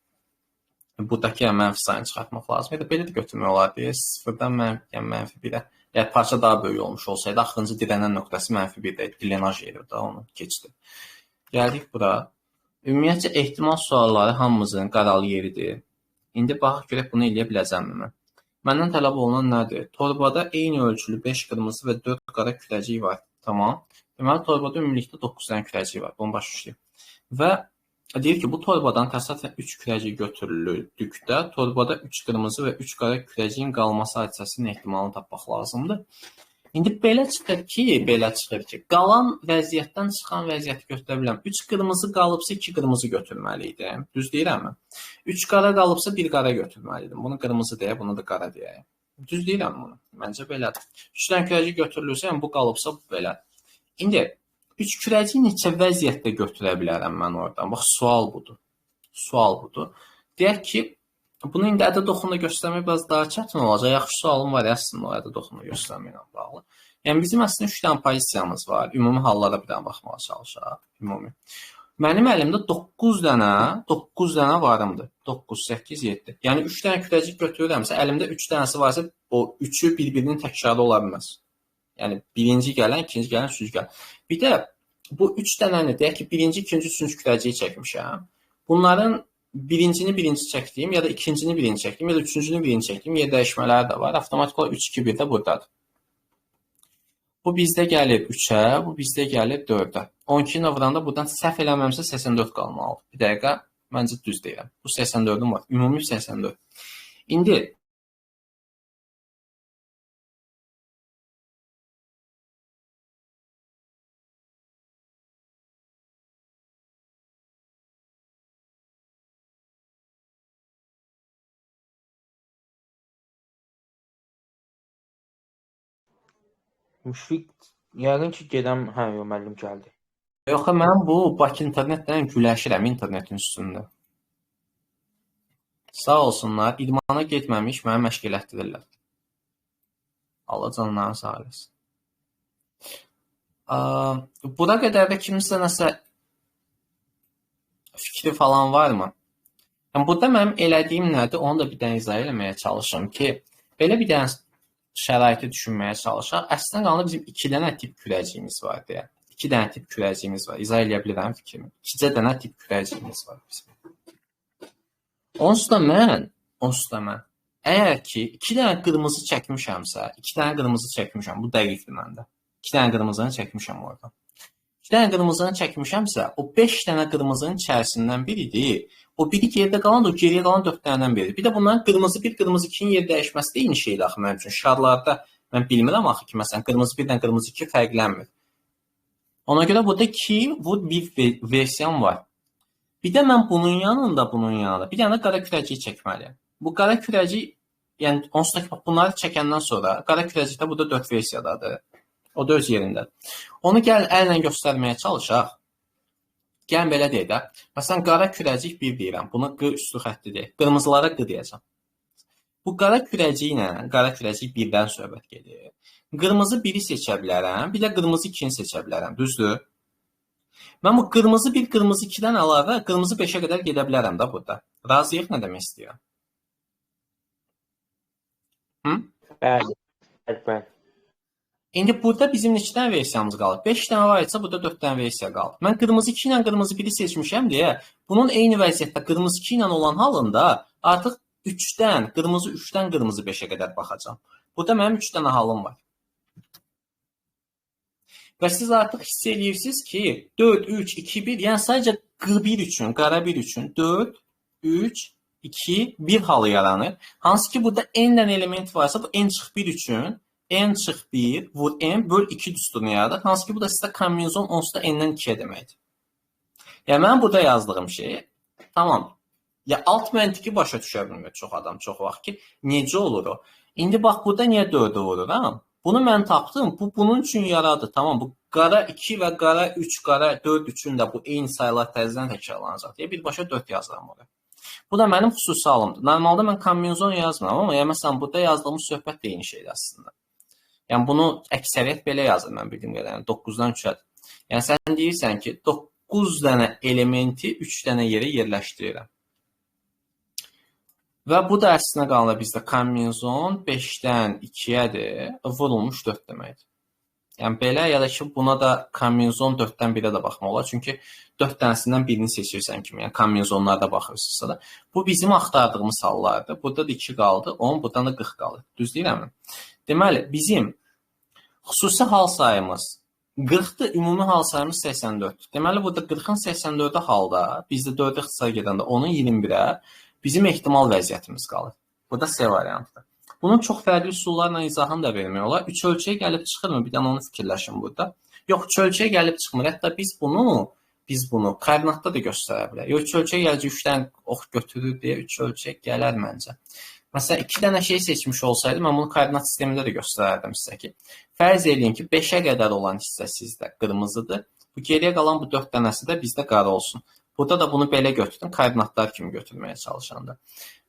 Buradakı yəni mənfi sayını çıxartmaq lazım. Ya da belə də götürmək olar deyə 0-dan mənfi 1-ə. Yəni parça daha böyük olmuş olsaydı, axırıncı dirənən nöqtəsi mənfi 1-də idi. Drenaj yeri də onu keçdi. Gəldik bura. Ümumiyyətcə, ehtimal sualları hamımızın qaralı yeridir. İndi baxaq görək bunu eləyə biləcəmmi mən? Məndən tələb olunan nədir? Torbada eyni ölçülü 5 qırmızı və 4 qara kürəcik var. Tamam. Deməli, torbada ümumilikdə 9 dənə kürəcik var. Bunu başa düşdük. Və deyir ki, bu torbadan təsadüfən 3 kürəcik götürüldükdə torbada 3 qırmızı və 3 qara kürəciyin qalması hadisəsinin ehtimalını tapmaq lazımdır. İndi belə çıxır ki, qalan vəziyyətdən çıxan vəziyyəti götürə biləm. 3 qırmızı qalıbsa 2 qırmızı götürməli idim. Düz deyirəmmi? 3 qara qalıbsa 1 qara götürməli idim. Bunu qırmızı deyə, bunu da qara deyək. Düz deyirəm bunu? Məncə belədir. 3 dənə kürəcik götürülürsə, yəni bu qalıbsa bu belədir. İndi 3 kürəciyi neçə vəziyyətdə götürə bilərəm mən oradan? Bax, sual budur. Sual budur. Deyək ki, bunu indi ədəd oxunda göstərmək biraz daha çətin olacaq. Yaxşı sualım var əslində o ədəd oxunda göstərməklə bağlı. Yəni, bizim əslində 3 dənə pozisiyamız var. Ümumi hallara bir dənə baxmağa çalışaq. Ümumi. Mənim əlimdə 9 dənə varımdır. 9, 8, 7. Yəni, 3 dənə kürəcik götürürəmsə, əlimdə 3 dənəsi varsa, o 3-ü bir-birinin təkrarı ola bilməz. Yəni, birinci gələn, ikinci gələn, üçüncü gələn. Bir də bu 3 dənəni, deyək ki, birinci, ikinci, üçüncü kürəciyi çəkmişəm. Bunların birincini birinci çəkdiyim, ya da ikincini birinci çəkdiyim, ya da üçüncünü birinci çəkdiyim yer dəyişmələri də var. Avtomatik olaraq 3, 2, 1 də buradadır. Bu bizdə gəlir 3-ə, bu bizdə gəlir 4-ə. 12 ilə vuranda buradan səhv eləməmsə 84 qalmalıdır. Bir dəqiqə, məncə düz deyirəm. Bu 84-üm var. Ümumi 84. İndi Müşfiq yəqin ki gedən, hə, yox, müəllim gəldi. Yox, mən bu Bakı internetdən güləşirəm internetin üstündə. Sağ olsunlar, idmana getməmiş mənə məşq elətdirirlər. Allah canlarını sağ eləsin. Bura qədər də kimsə nəsə fikri falan varmı? Yəni, burada mənim elədiyim nədir? Onu da bir dənə izah eləməyə çalışım ki, belə bir dənə şəraiti düşünməyə çalışaq. Əslində qalanda bizim 2 dənə tip kürəciyimiz var deyə. 2 dənə tip kürəciyimiz var. İzah eləyə bilirəm fikrimi. 2 dənə tip kürəciyimiz var bizim. Onsuz da mən, əgər ki 2 dənə qırmızı çəkmişəmsə, 2 dənə qırmızı çəkmişəm, bu dəqiqdir məndə. 2 dənə qırmızını çəkmişəm oradan. 2 dənə qırmızını çəkmişəmsə, o 5 dənə qırmızının içərisindən biridir. O biri geridə qalan da o geriyə qalan 4 dənədən biridir. Bir də bunların qırmızı 1, qırmızı 2-nin yer dəyişməsi də eyni şeydir axı mənim üçün. Şarlarda mən bilmirəm axı ki, məsələn, qırmızı 1-dən qırmızı 2 fərqlənmir. Ona görə burada 2 vur 1 versiyam var. Bir də mən bunun yanında, bir dənə qara kürəcik çəkməliyəm. Bu qara kürəcik, yəni onsuz da ki, bunları çəkəndən sonra qara kürəcik də burada 4 versiyadadır. O da öz yerindədir. Onu gəl əllə göstərməyə çalışaq. Gəlin belə deyək də. Məsələn, qara kürəcik 1 deyirəm. Buna Q üstü xətti deyək. Qırmızılara Q deyəcəm. Bu qara kürəciklə, qara kürəcik 1-dən söhbət gedir. Qırmızı 1-i seçə bilərəm, bir də qırmızı 2-ni seçə bilərəm. Düzdür? Mən bu qırmızı 1, qırmızı 2-dən əlavə qırmızı 5-ə qədər gedə bilərəm də burada. Razıyıq nə demək istəyirəm? Hı? Bəli. Bəli. İndi burada bizim neçə dənə versiyamız qalır? 5 dənə var isə burada 4 dənə versiya qalır. Mən qırmızı 2 ilə qırmızı 1-i seçmişəm deyə bunun eyni vəziyyətdə qırmızı 2 ilə olan halında artıq 3-dən, qırmızı 3-dən qırmızı 5-ə qədər baxacağam. Burada mənim 3 dənə halım var. Və siz artıq hiss edirsiniz ki, 4, 3, 2, 1, yəni sadəcə Q1 üçün, qara 1 üçün 4, 3, 2, 1 halı yaranır. Hansı ki, burada n dənə element varsa, bu n çıx 1 üçün n çıx 1 vur n böl 2 düsturunu yaradır. Hansı ki, bu da sizdə kombinizon onsuz da n-dən 2-yə deməkdir. Yəni, mənim burada yazdığım şey, tamam, ya alt məntiqi başa düşə bilmir çox adam, çox vaxt ki, necə olur o? İndi bax, burada niyə 4-ü vururam? Bunu mən tapdım, bu bunun üçün yaradı, tamam, bu qara 2 və qara 3, qara 4 üçün də bu eyni saylar təzədən təkrarlanacaq deyə birbaşa 4 yazıram oraya. Bu da mənim xüsusi halımdır. Normalda mən kombinizon yazmıram, amma yəni, məsələn, burada yazdığımız söhbət də eyni şeydir əslində. Yəni, bunu əksəriyyət belə yazır, mən bildiyim qədər, yəni 9-dan 3-ədir. Yəni, sən deyirsən ki, 9 dənə elementi 3 dənə yerə yerləşdirirəm. Və bu da əslində qalır bizdə kombinizon 5-dən 2-yədir, vurulmuş 4 deməkdir. Yəni, belə ya da ki, buna da kombinizon 4-dən 1-ə də baxmaq olar. Çünki 4 dənəsindən birini seçirsən kimi, yəni kombinizonlarda baxırsınızsa da. Bu bizim axtardığımız hallardır. Burada da 2 qaldı, 10, buradan da 40 qalır. Düz deyirəmmi? Deməli, bizim xüsusi hal sayımız 40-dır, ümumi hal sayımız 84. Deməli, burada 40-ın 84-ə halda, bizdə 4-ə ixtisar gedəndə 10-un 21-ə bizim ehtimal vəziyyətimiz qalır. Bu da C variantıdır. Bunun çox fərqli üsullarla izahını da vermək olar. 3 ölçüyə gəlib çıxırmı? Bir dənə onu fikirləşin burada. Yox, 3 ölçüyə gəlib çıxmır. Hətta biz bunu koordinatda da göstərə bilərik. Yox, 3 ölçüyə gələcək 3 dənə ox götürür deyə 3 ölçüyə gələr məncə. Məsələn, 2 dənə şey seçmiş olsaydı, mən bunu koordinat sistemində də göstərərdim sizə ki, fərz eləyin ki, 5-ə qədər olan hissə sizdə qırmızıdır. Bu geriyə qalan bu 4 dənəsi də bizdə qara olsun. Burada da bunu belə götürdüm, koordinatlar kimi götürməyə çalışanda.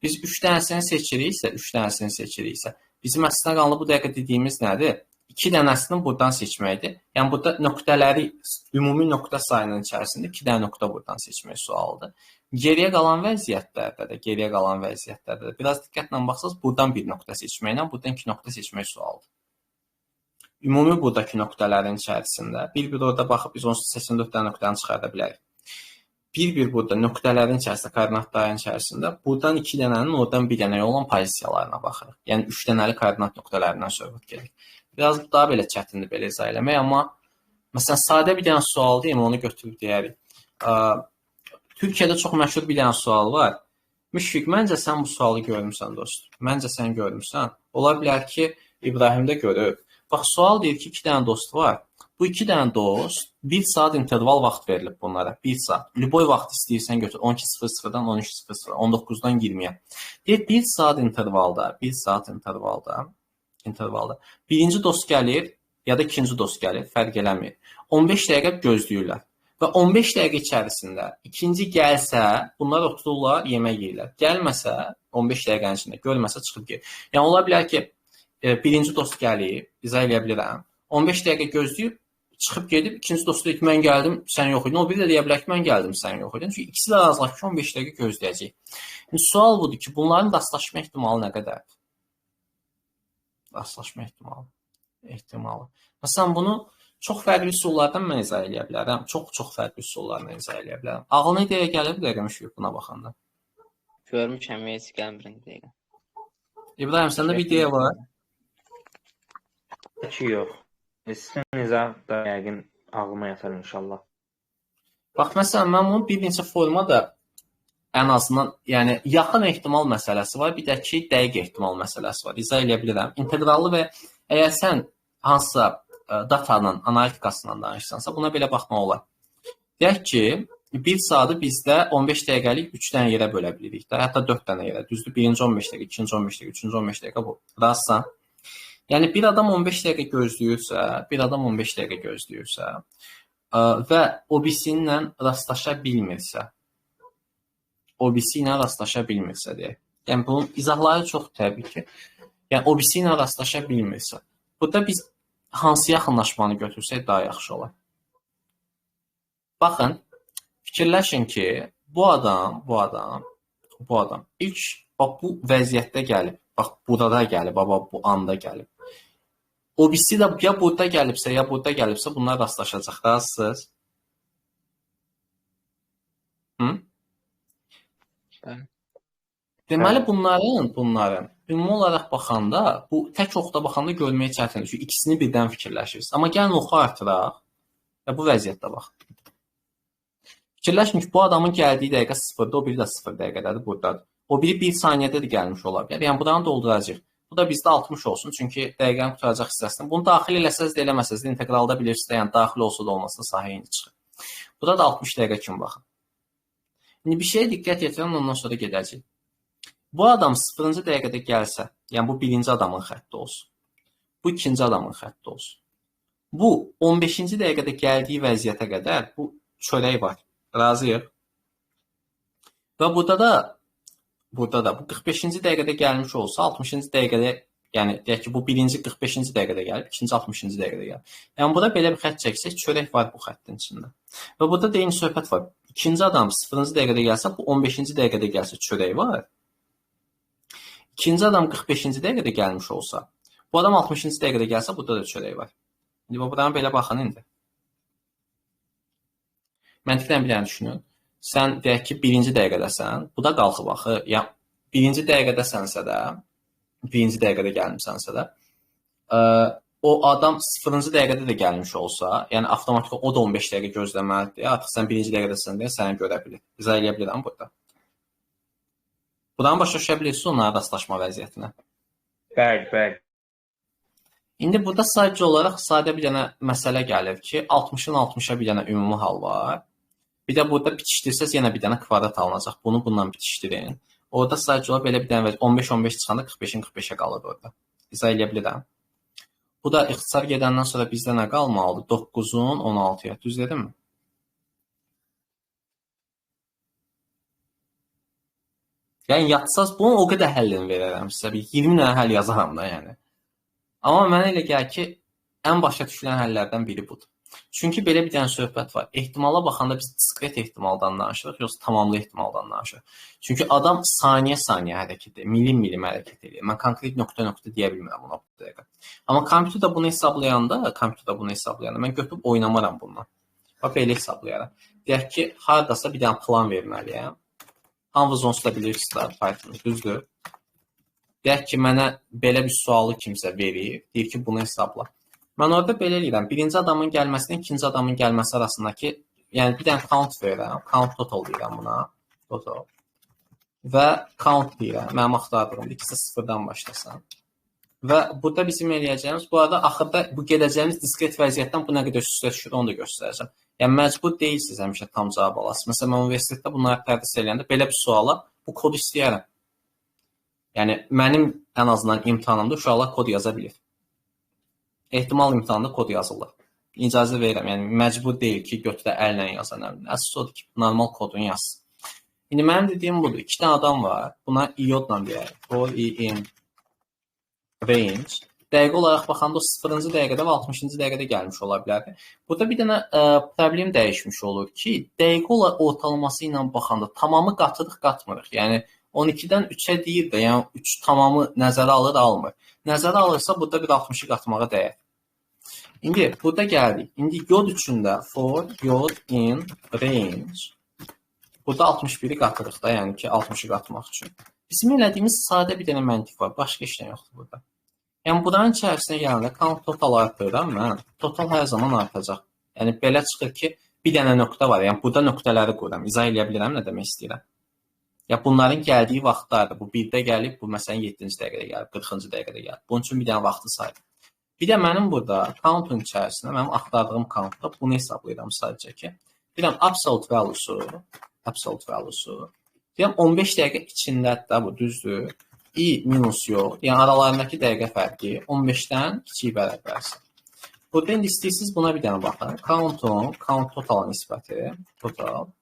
Biz 3 dənəsini seçiriksə, 3 dənəsini seçiriksə, bizim əslində qalanlı bu dəqiqə dediyimiz nədir? 2 dənəsini buradan seçməkdir. Yəni, burada nöqtələri, ümumi nöqtə sayının içərisində 2 dənə nöqtə buradan seçmək sualıdır. Geriyə qalan vəziyyətlərdə də, biraz diqqətlə baxsanız, buradan bir nöqtə seçməklə, buradan 2 nöqtə seçmək sualıdır. Ümumi buradakı nöqtələrin içərisində bir-bir orada baxıb biz 84 dənə nöqtəni çıxarda bilərik. Bir-bir burada nöqtələrin içərisində, koordinatların içərisində buradan 2 dənənin, oradan 1 dənəyə olan pozisiyalarına baxırıq. Yəni 3 dənəli koordinat nöqtələrindən söhbət gedir. Biraz daha belə çətindir belə izah eləmək, amma məsələn sadə bir dənə sual deyim, onu götürüb deyərik. Türkiyədə çox məşhur bir dənə sual var. Müşfiq, məncə sən bu sualı görmüsən dost. Məncə sən görmüsən. Ola bilər ki, İbrahim də görüb. Bax, sual deyir ki, 2 dənə dost var. Bu 2 dənə dost 1 saat interval vaxt verilib bunlara. 1 saat. Lüboy vaxt istəyirsən götür. 12:00-dan 13:00, 19-dan 20-yə. Deyir, 1 saat intervalda, 1 saat intervalda. Birinci dost gəlir ya da ikinci dost gəlir, fərq eləmir. 15 dəqiqə gözləyirlər. Və 15 dəqiqə içərisində ikinci gəlsə, bunlar otururlar, yemək yeyirlər. Gəlməsə, 15 dəqiqənin içində görməsə çıxıb gedir. Yəni, ola bilər ki, birinci dost gəlib, izah eləyə bilirəm. 15 dəqiqə gözləyib, çıxıb gedib, ikinci dost deyir ki, mən gəldim, sən yox idin. O biri də deyə bilər ki, mən gəldim, sən yox idin. Çünki ikisi də razılaşır ki, 15 dəqiqə gözləyəcək. İndi sual budur ki, bunların rastlaşma ehtimalı nə qədərdir? Rastlaşma ehtimalı. Məsələn, bunu çox fərqli üsullardan mən izah eləyə bilərəm. Çox-çox fərqli üsullardan izah eləyə bilərəm. Ağlına ideya gəlir bir dəqiqə Müşfiq buna baxanda. Görmüşəm, heç gəlmirəm bir dəqiqə. İbrahim, səndə bir ideya var? Ki, yox. Sizin izah da yəqin ağlıma yatar inşallah. Bax, məsələn, mən bunu bir neçə formada ən azından, yəni yaxın ehtimal məsələsi var, bir də ki, dəqiq ehtimal məsələsi var. İzah eləyə bilirəm. İnteqrallı və əgər sən hansısa datanın analitikasından danışsansa, buna belə baxmaq olar. Deyək ki, 1 saatı bizdə 15 dəqiqəlik 3 dənə yerə bölə bilirik də, hətta 4 dənə yerə. Düzdür, birinci 15 dəqiqə, ikinci 15 dəqiqə, üçüncü 15 dəqiqə bu. Razısan? Yəni, bir adam 15 dəqiqə gözləyirsə, bir adam 15 dəqiqə gözləyirsə və o birisi ilə rastlaşa bilmirsə, o birisi ilə rastlaşa bilmirsə deyək. Yəni, bunun izahları çox təbii ki. Yəni, o birisi ilə rastlaşa bilmirsə. Burada biz hansı yaxınlaşmanı götürsək daha yaxşı olar. Baxın, fikirləşin ki, bu adam, bu adam, bu adam ilk bax, bu vəziyyətdə gəlib, bax, burada gəlib, bax, bu anda gəlib. O birisi də ya burada gəlibsə, ya burada gəlibsə, bunlar rastlaşacaq. Razısınız? Hı? Bəli. Deməli, bunların ümumi olaraq baxanda, bu tək oxda baxanda görməyə çətindir. Çünki ikisini birdən fikirləşirsiniz. Amma gəlin oxu artıraq və bu vəziyyətdə bax. Fikirləşin ki, bu adamın gəldiyi dəqiqə 0-dır, o biri də 0 dəqiqədədir, buradadır. O biri 1 saniyədə də gəlmiş ola bilər. Yəni, buranı dolduracaq. Bu da bizdə 60 olsun, çünki dəqiqənin qurtaracaq hissəsini. Bunu daxil eləsəz də eləməsəz də inteqralda bilirsiniz də, yəni daxil olsa da olmasa sahə eyni çıxır. Burada da 60 dəqiqə kimi baxın. İndi bir şeyə diqqət yetirin, ondan sonra gedəcək. Bu adam 0-cı dəqiqədə gəlsə, yəni bu birinci adamın xətti olsun. Bu ikinci adamın xətti olsun. Bu 15-ci dəqiqədə gəldiyi vəziyyətə qədər bu çörək var. Razıyıq. Və burada da bu 45-ci dəqiqədə gəlmiş olsa, 60-cı dəqiqədə, yəni deyək ki, bu birinci 45-ci dəqiqədə gəlib, ikinci 60-cı dəqiqədə gəlib. Yəni burada belə bir xətt çəksək, çörək var bu xəttin içində. Və burada da eyni söhbət var. İkinci adam 0-cı dəqiqədə gəlsə, bu 15-ci dəqiqədə gəlsə çörək var. İkinci adam 45-ci dəqiqədə gəlmiş olsa, bu adam 60-cı dəqiqədə gəlsə, burada da çörək var. İndi buradan belə baxın indi. Məntiqdən bir dənə düşünün. Sən deyək ki, birinci dəqiqədəsən, bu da qalxıb axı. Yəni, birinci dəqiqədəsənsə də, birinci dəqiqədə gəlmisənsə də, o adam 0-cı dəqiqədə də gəlmiş olsa, yəni avtomatik o da 15 dəqiqə gözləməlidir. Artıq sən birinci dəqiqədəsən deyə səni görə bilir. İzah eləyə bilirəm burada. Buradan başa düşə bilirsiniz onlara rastlaşma vəziyyətinə. Bəli, bəli. İndi burada sadəcə olaraq sadə bir dənə məsələ gəlir ki, 60-ın 60-a bir dənə ümumi hal var. Bir də burada bitişdirsəz yenə bir dənə kvadrat alınacaq. Bunu bununla bitişdirin. Orada sadəcə olaraq belə bir dənə 15-15 çıxanda 45-in 45-ə qalır orada. İzah eləyə bilirəm. Bu da ixtisar gedəndən sonra bizdə nə qalmalıdır? 9-un 16-ya. Düz dedim mi? Yəni yatsaz, bunun o qədər həllini verərəm sizə. Bir 20 dənə həll yazaram da yəni. Amma mənə elə gəlir ki, ən başa düşülən həllərdən biri budur. Çünki belə bir dənə söhbət var. Ehtimala baxanda biz diskret ehtimaldan danışırıq, yoxsa tamamlı ehtimaldan danışırıq. Çünki adam saniyə-saniyə hərəkət edir, milim-milim hərəkət edir. Mən konkret nöqtə-nöqtə deyə bilmirəm buna bu dəqiqə. Amma kompüterdə bunu hesablayanda, mən götürüb oynamaram bununla. Bax, belə hesablayaram. Deyək ki, haradasa bir dənə plan verməliyəm. Hamınız onsuz da bilirsiniz də Python-u, düzdür? Deyək ki, mənə belə bir sualı kimsə verir, deyir ki, bunu hesabla. Mən orada belə eləyirəm. Birinci adamın gəlməsindən ikinci adamın gəlməsi arasındakı, yəni bir dənə count verirəm. Count total deyirəm buna. Total. Və count deyirəm. Mənim axtardığım ikisi sıfırdan başlasın. Və burada bizim eləyəcəyimiz, bu arada axırda bu gedəcəyimiz diskret vəziyyətdən bu nə qədər üst-üstə düşür, onu da göstərəcəm. Yəni məcbur deyilsiniz həmişə tam cavab alasınız. Məsələn, mən universitetdə bunları tədris eləyəndə belə bir suala bu kodu istəyərəm. Yəni mənim ən azından imtahanımda uşaqlar kod yaza bilir. Ehtimal imtahanda kod yazırlar. İcazə verirəm. Yəni məcbur deyil ki, götürə əllə yazan. Əsas odur ki, normal kodunu yazsın. İndi mənim dediyim budur. İki dənə adam var. Buna iodla deyək. For i in range. Dəqiqə olaraq baxanda o 0-cı dəqiqədə və 60-cı dəqiqədə gəlmiş ola bilərdi. Burada bir dənə problem dəyişmiş olur ki, dəqiqə olaraq ortalaması ilə baxanda tamamı qatırıq, qatmırıq. Yəni 12-dən 3-ə deyir də, yəni 3 tamamı nəzərə alır, almır. Nəzərə alırsa burada bir 60-ı qatmağa dəyər. İndi burada gəldik. İndi yod üçün də for yod in range. Burada 61-i qatırıq da, yəni ki 60-ı qatmaq üçün. Bizim elədiyimiz sadə bir dənə məntiq var. Başqa heç nə yoxdur burada. Yəni buranın içərisinə gələndə count total artırıram mən. Total hər zaman artacaq. Yəni belə çıxır ki, bir dənə nöqtə var. Yəni burada nöqtələri qoyuram. İzah eləyə bilirəm nə demək istəyirəm. Ya bunların gəldiyi vaxtlardır. Bu 1-də gəlib, bu məsələn 7-ci dəqiqədə gəlib, 40-cı dəqiqədə gəlib. Bunun üçün bir dənə vaxtı saydım. Bir də mənim burada count-un içərisində mənim axtardığım count-da bunu hesablayıram sadəcə ki, deyirəm absolute value-su, deyirəm 15 dəqiqə içindədir də bu, düzdür. I minus yox, yəni aralarındakı dəqiqə fərqi 15-dən kiçik bərabərsə. Burada indi istəyirsiniz buna bir dənə baxın. Count-un, count total nisbəti, total.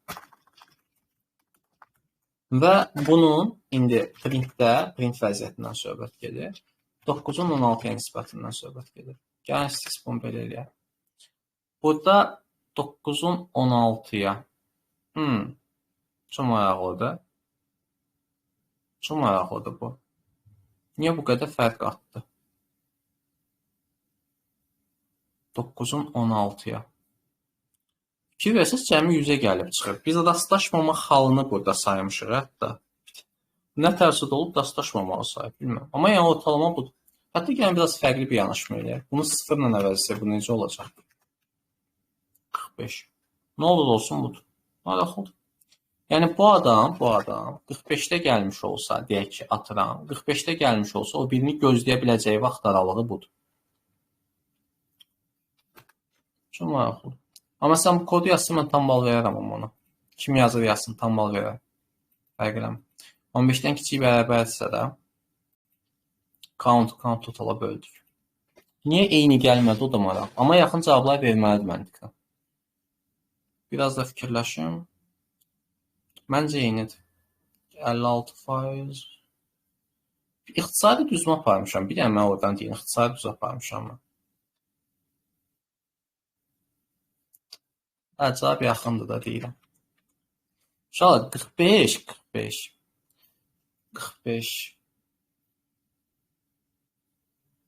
Və bunun indi printdə, print vəziyyətindən söhbət gedir. 9-un 16-ya nisbətindən söhbət gedir. Gəlin siz bunu belə eləyək. Burada 9-un 16-ya. Çox maraqlıdır. Çox maraqlıdır bu. Niyə bu qədər fərq atdı? 9-un 16-ya. 2 versəz cəmi 100-ə gəlib çıxır. Biz rastlaşmamaq halını burada saymışıq hətta. Nə tərsi də olub rastlaşmamağı sayıb, bilmirəm. Amma yəni ortalama budur. Hətta gəlin biraz fərqli bir yanaşma eləyək. Bunu 0-la əvəz etsək, bu necə olacaq? 45. Nə olur olsun budur. Maraqlıdır. Yəni bu adam 45-də gəlmiş olsa, deyək ki, atıram, 45-də gəlmiş olsa, o birini gözləyə biləcəyi vaxt aralığı budur. Çox maraqlıdır. Amma sən bu kodu yazsın, mən tam bal verərəm amma ona. Kim yazır yazsın, tam bal verərəm. Fərq eləmir. 15-dən kiçik bərabərdirsə də count totala böldük. Niyə eyni gəlmədi, o da maraq. Amma yaxın cavablar verməlidir məntiqə. Biraz da fikirləşim. Məncə eynidir. 56%. İqtisadi düzmə aparmışam. Bir dənə mən oradan deyim, iqtisadi düz aparmışam mən. Hə, cavab yaxındır da deyirəm. İnşallah 45, 45, 45,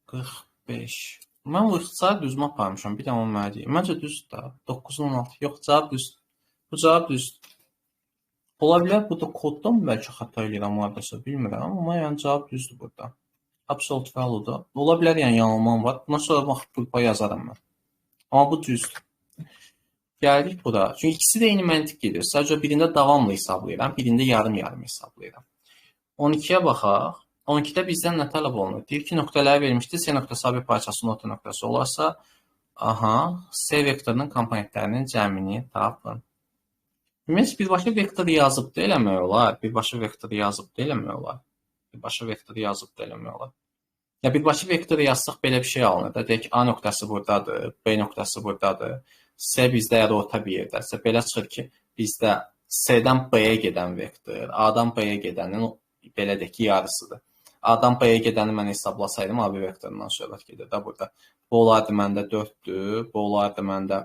45. Mən bu iqtisadi düzmə aparmışam. Bir dənə onu mənə deyim. Məncə düzdür da. 9-un 16. Yox, cavab düzdür. Bu cavab düzdür. Ola bilər, bu da koddan bəlkə xəta eləyirəm hardasa, bilmirəm. Amma yəni cavab düzdür burada. Absolute value-da. Ola bilər, yəni yanılmam var. Bundan sonra bax, qrupa yazaram mən. Amma bu düzdür. Gəldik bura. Çünki ikisi də eyni məntiq gedir. Sadəcə birində davamlı hesablayıram, birində yarım-yarım hesablayıram. 12-yə baxaq. 12-də bizdən nə tələb olunur? Deyir ki, nöqtələri vermişdi. C nöqtəsi AB parçasının orta nöqtəsi olarsa, aha, C vektorunun komponentlərinin cəmini tapın. Ümumiyyətlə, birbaşa vektoru yazıb da eləmək olar. Birbaşa vektoru yazıb da eləmək olar. Birbaşa vektoru yazıb da eləmək olar. Ya birbaşa vektoru yazsaq belə bir şey alınır da. Deyək ki, A nöqtəsi buradadır, B nöqtəsi buradadır. C bizdə ya da orta bir yerdədirsə, belə çıxır ki, bizdə C-dən B-yə gedən vektor, A-dan B-yə gedənin belə deyək ki, yarısıdır. A-dan B-yə gedəni mən hesablasaydım, AB vektorundan söhbət gedir də burada. Bu olardı məndə 4-dür, bu olardı məndə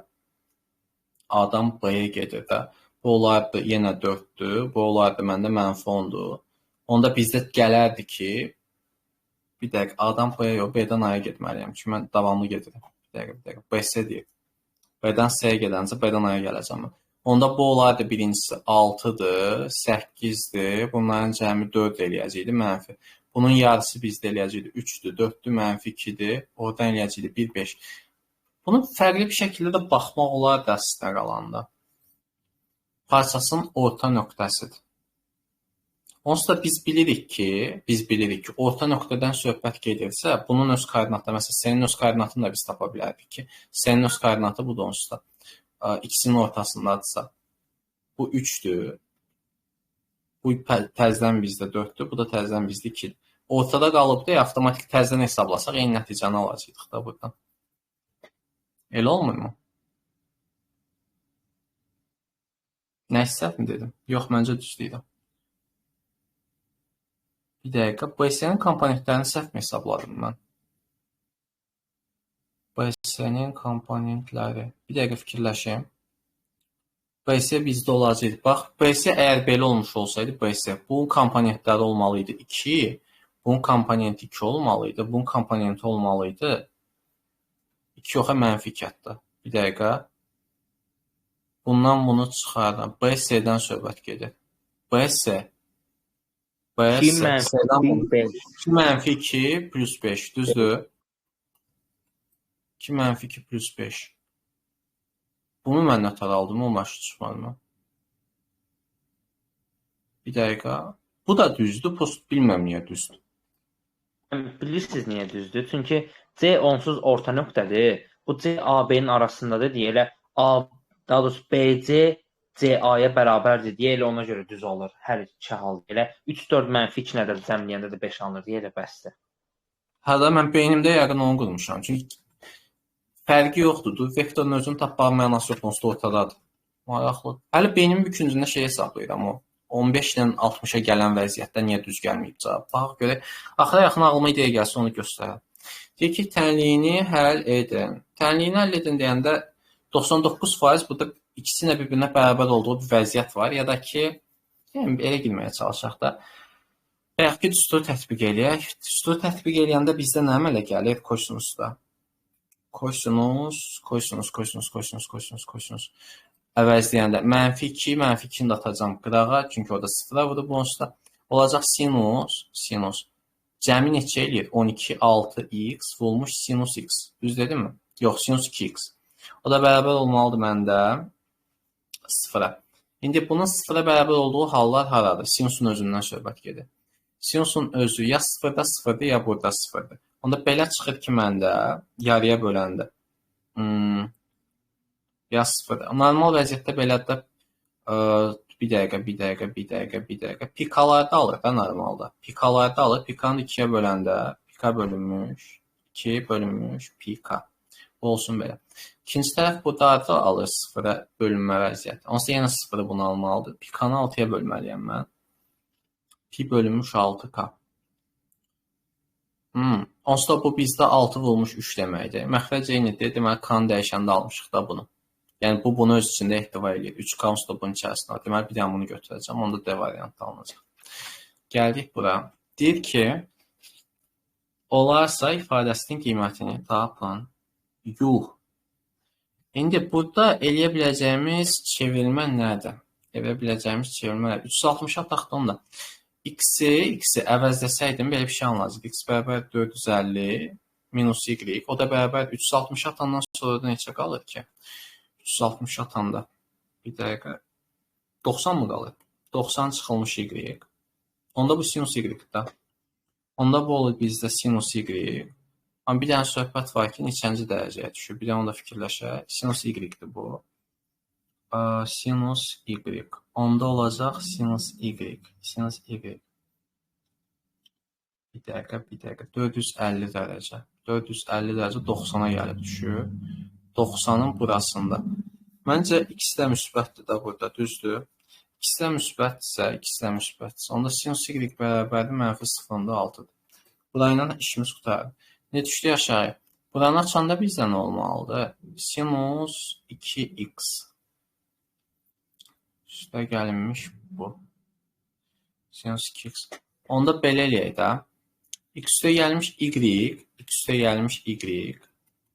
A-dan B-yə gedir də. Bu olardı yenə 4-dür, bu olardı məndə mənfi 10-dur. Onda bizdə gələrdi ki, bir dəqiqə, A-dan B-yə yox, B-dən A-ya getməliyəm ki, mən davamlı gedirəm. Bir dəqiqə, bir dəqiqə, BC deyir. B-dən C-yə gedəncə B-dən A-ya gələcəm mən. Onda bu olaydı birincisi 6-dır, 8-dir. Bunların cəmi 4 eləyəcəkdi, mənfi. Bunun yarısı bizdə eləyəcəkdi 3-dür, 4-dür, mənfi 2-dir. Oradan eləyəcəkdi 1, 5. Bunu fərqli bir şəkildə də baxmaq olardı əslində qalanda. Parçasının orta nöqtəsidir. Onsuz da biz bilirik ki, orta nöqtədən söhbət gedirsə, bunun öz koordinatı, məsələn, C-nin öz koordinatını da biz tapa bilərdik ki, C-nin öz koordinatı budur onsuz da. İkisinin ortasındadırsa, bu 3-dür, bu təzdən bizdə 4-dür, bu da təzdən bizdə 2-dir. Ortada qalıbdır, avtomatik təzdən hesablasaq, eyni nəticəni alacaqdıq da buradan. Elə olmur mu? Nə səhv mi dedim? Yox, məncə düz deyirəm. Bir dəqiqə, BC-nin komponentlərini səhv mi hesabladım mən? BC-nin komponentləri. Bir dəqiqə fikirləşim. BC bizdə olacaqdı. Bax, BC əgər belə olmuş olsaydı, BC bunun komponentləri olmalı idi 2, bunun komponenti 2 olmalı idi, bunun komponenti olmalı idi 2 yoxa mənfi 2 hətta. Bir dəqiqə. Bundan bunu çıxardım. BC-dən söhbət gedir. BC. 2 mənfi 5. 2 mənfi 2 plus 5, düzdür? 2 mənfi 2 plus 5. Bunu mən nətər aldım, o maşı çıxmadı mı? Bir dəqiqə. Bu da düzdür, post bilməm niyə düzdür. Bilirsiniz niyə düzdür? Çünki C onsuz orta nöqtədir. Bu C AB-nin arasındadır deyə elə A, daha doğrusu BC CA-ya bərabərdir deyə elə ona görə düz olur. Hər iki halda. Elə 3, 4 mənfi 2 nədir cəmləyəndə də 5 alınır deyə elə bəsdir. Hə da mən beynimdə yəqin onu qurmuşam. Çünki fərqi yoxdur. Vektorun özünü tapmaq mənası yoxdur, onsuz da ortadadır. Maraqlı. Hələ beynimin bir küncündə şey hesablayıram o. 15 ilə 60-a gələn vəziyyətdə niyə düz gəlməyib cavab? Bax görək. Axıra yaxın ağlıma ideya gəlsin, onu göstərəm. Deyir ki, tənliyini həll edin. Tənliyini həll edin deyəndə 99% burada ikisinin bir-birinə bərabər olduğu bir vəziyyət var. Ya da ki, yəni elə girməyə çalışaq da. Bayaq ki, düsturu tətbiq eləyək. Düsturu tətbiq eləyəndə bizdə nə əmələ gəlir? Kosinusda. Kosinus, kosinus, kosinus, kosinus, kosinus, kosinus. Əvəzləyəndə mənfi 2, mənfi 2-ni də atacağam qırağa, çünki orada sıfıra vurub onsuz da. Olacaq sinus, sinus. Cəmi neçə eləyir? 12, 6x vurmuş sinus x. Düz dedim mi? Yox, sinus 2x. O da bərabər olmalıdır məndə sıfıra. İndi bunun sıfıra bərabər olduğu hallar haradır? Sinusun özündən söhbət gedir. Sinusun özü ya sıfırda sıfırdır, ya burada sıfırdır. Onda belə çıxır ki, məndə yarıya böləndə. Ya sıfır. Normal vəziyyətdə belə də bir dəqiqə, bir dəqiqə, bir dəqiqə, bir dəqiqə. Pikalarda alır da normalda. Pikalarda alır. Pikanı 2-yə böləndə pika bölünmüş, 2 bölünmüş pika. Bu olsun belə. İkinci tərəf bu da alır sıfıra bölünmə vəziyyəti. Onsuz yenə sıfırı bunu almalıdır. Pikanı 6-ya bölməliyəm mən. Pi bölünmüş 6k. Onsuz da bu bizdə 6 vurulmuş 3 deməkdir. Məxrəc eynidir. Deməli, k-nı dəyişəndə almışıq da bunu. Yəni, bu bunu öz içində ehtiva eləyir. 3K onsuz da bunun içərisində. Deməli, bir dənə bunu götürəcəm. Onda D variantı alınacaq. Gəldik bura. Deyir ki, olarsa ifadəsinin qiymətini tapın. Yuh. İndi burada eləyə biləcəyimiz çevrilmə nədir? Eləyə biləcəyimiz çevrilmə nədir? 360 ataq da onda. X-i əvəzləsəydim, belə bir şey alınacaq. X bərabər 450 minus Y. O da bərabər 360 atandan sonra da neçə qalır ki? 360 atanda bir dəqiqə 90 mı qalır? 90 çıxılmış Y. Onda bu sinus Y-dir. Onda bu olur bizdə sinus Y. Amma bir dənə söhbət var ki, neçənci dərəcəyə düşür? Bir dənə onu da fikirləşək. Sinus Y-dir bu. Sinus Y. Onda olacaq sinus Y. Sinus Y. Bir dəqiqə, bir dəqiqə. 450 dərəcə. 450 dərəcə 90-a gəlib düşür. 90-ın burasında. Məncə ikisi də müsbətdir də burada, düzdür? İkisi də müsbətdirsə, ikisi də müsbətdirsə, onda sinus Y bərabərdir mənfi 0,6-dır. Burayla işimiz qurtarır. Ne düşdü aşağı? Buranı açanda bizdə nə olmalıdır? Sinus 2x. Üstə gəlinmiş bu. Sinus 2x. Onda belə eləyək də. X üstə gəlmiş Y, x üstə gəlmiş Y.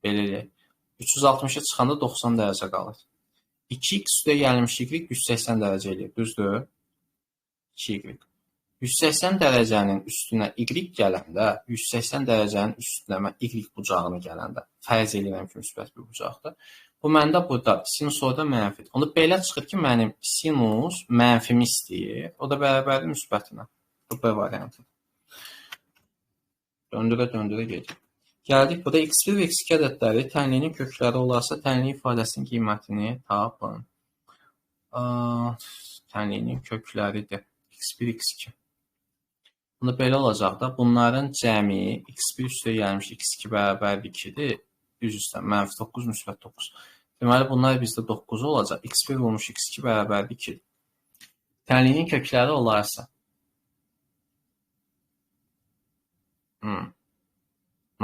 Belə eləyək. 360-a çıxanda 90 dərəcə qalır. 2x üstə gəlmiş y 180 dərəcə eləyir. Düzdür? 2y. 180 dərəcənin üstünə y gələndə, 180 dərəcənin üstünə mən y bucağını gələndə, fərz eləyirəm ki, müsbət bir bucaqdır. Bu məndə burada sinus orada mənfidir. Onda belə çıxır ki, mənim sinus mənfimi istəyir. O da bərabərdir müsbətinə. Bu B variantıdır. Döndürə-döndürə gedir. Gəldik burada x1 və x2 ədədləri tənliyinin kökləri olarsa tənlik ifadəsinin qiymətini tapın. Tənliyinin kökləridir. X1, x2. Bunda belə olacaq da, bunların cəmi x1 üstə gəlmiş x2 bərabərdir 2-dir. Üz üstə mənfi 9, müsbət 9. Deməli, bunlar bizdə 9 olacaq. X1 vurmuş x2 bərabərdir 2-dir. Tənliyinin kökləri olarsa.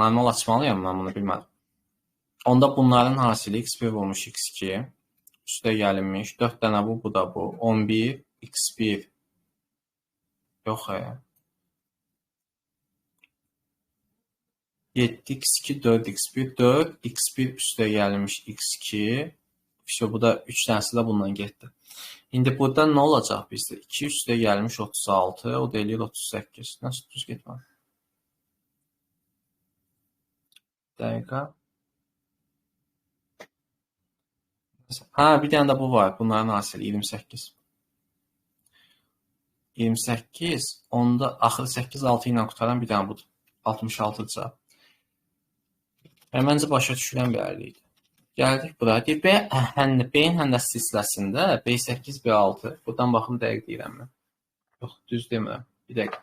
Normal açmalıyam, mən bunu bilmədim. Onda bunların hasili x1 vurmuş x2 üstə gəlinmiş. 4 dənə bu, bu da bu. 11, x1. Yox, 7x2, 4x1, 4, x1 üstə gəlinmiş x2. Vəsə, bu da 3 dənəsi də bundan getdi. İndi burada nə olacaq bizdə? 2 üstə gəlmiş 36, o da eləyir 38. Nasıl düz getmədi? Dəqiqə. Hə, bir dənə də bu var. Bunların hasili 28. 28, onda axırı 8, 6 ilə qutaran bir dənə budur. 66 cavab. Yəni, məncə başa düşülən bir əlli idi. Gəldik bura. Deyir, B-nin həndəs silsiləsində B8, B6. Buradan baxım dəqiq deyirəm mən. Yox, düz demirəm. Bir dəqiqə.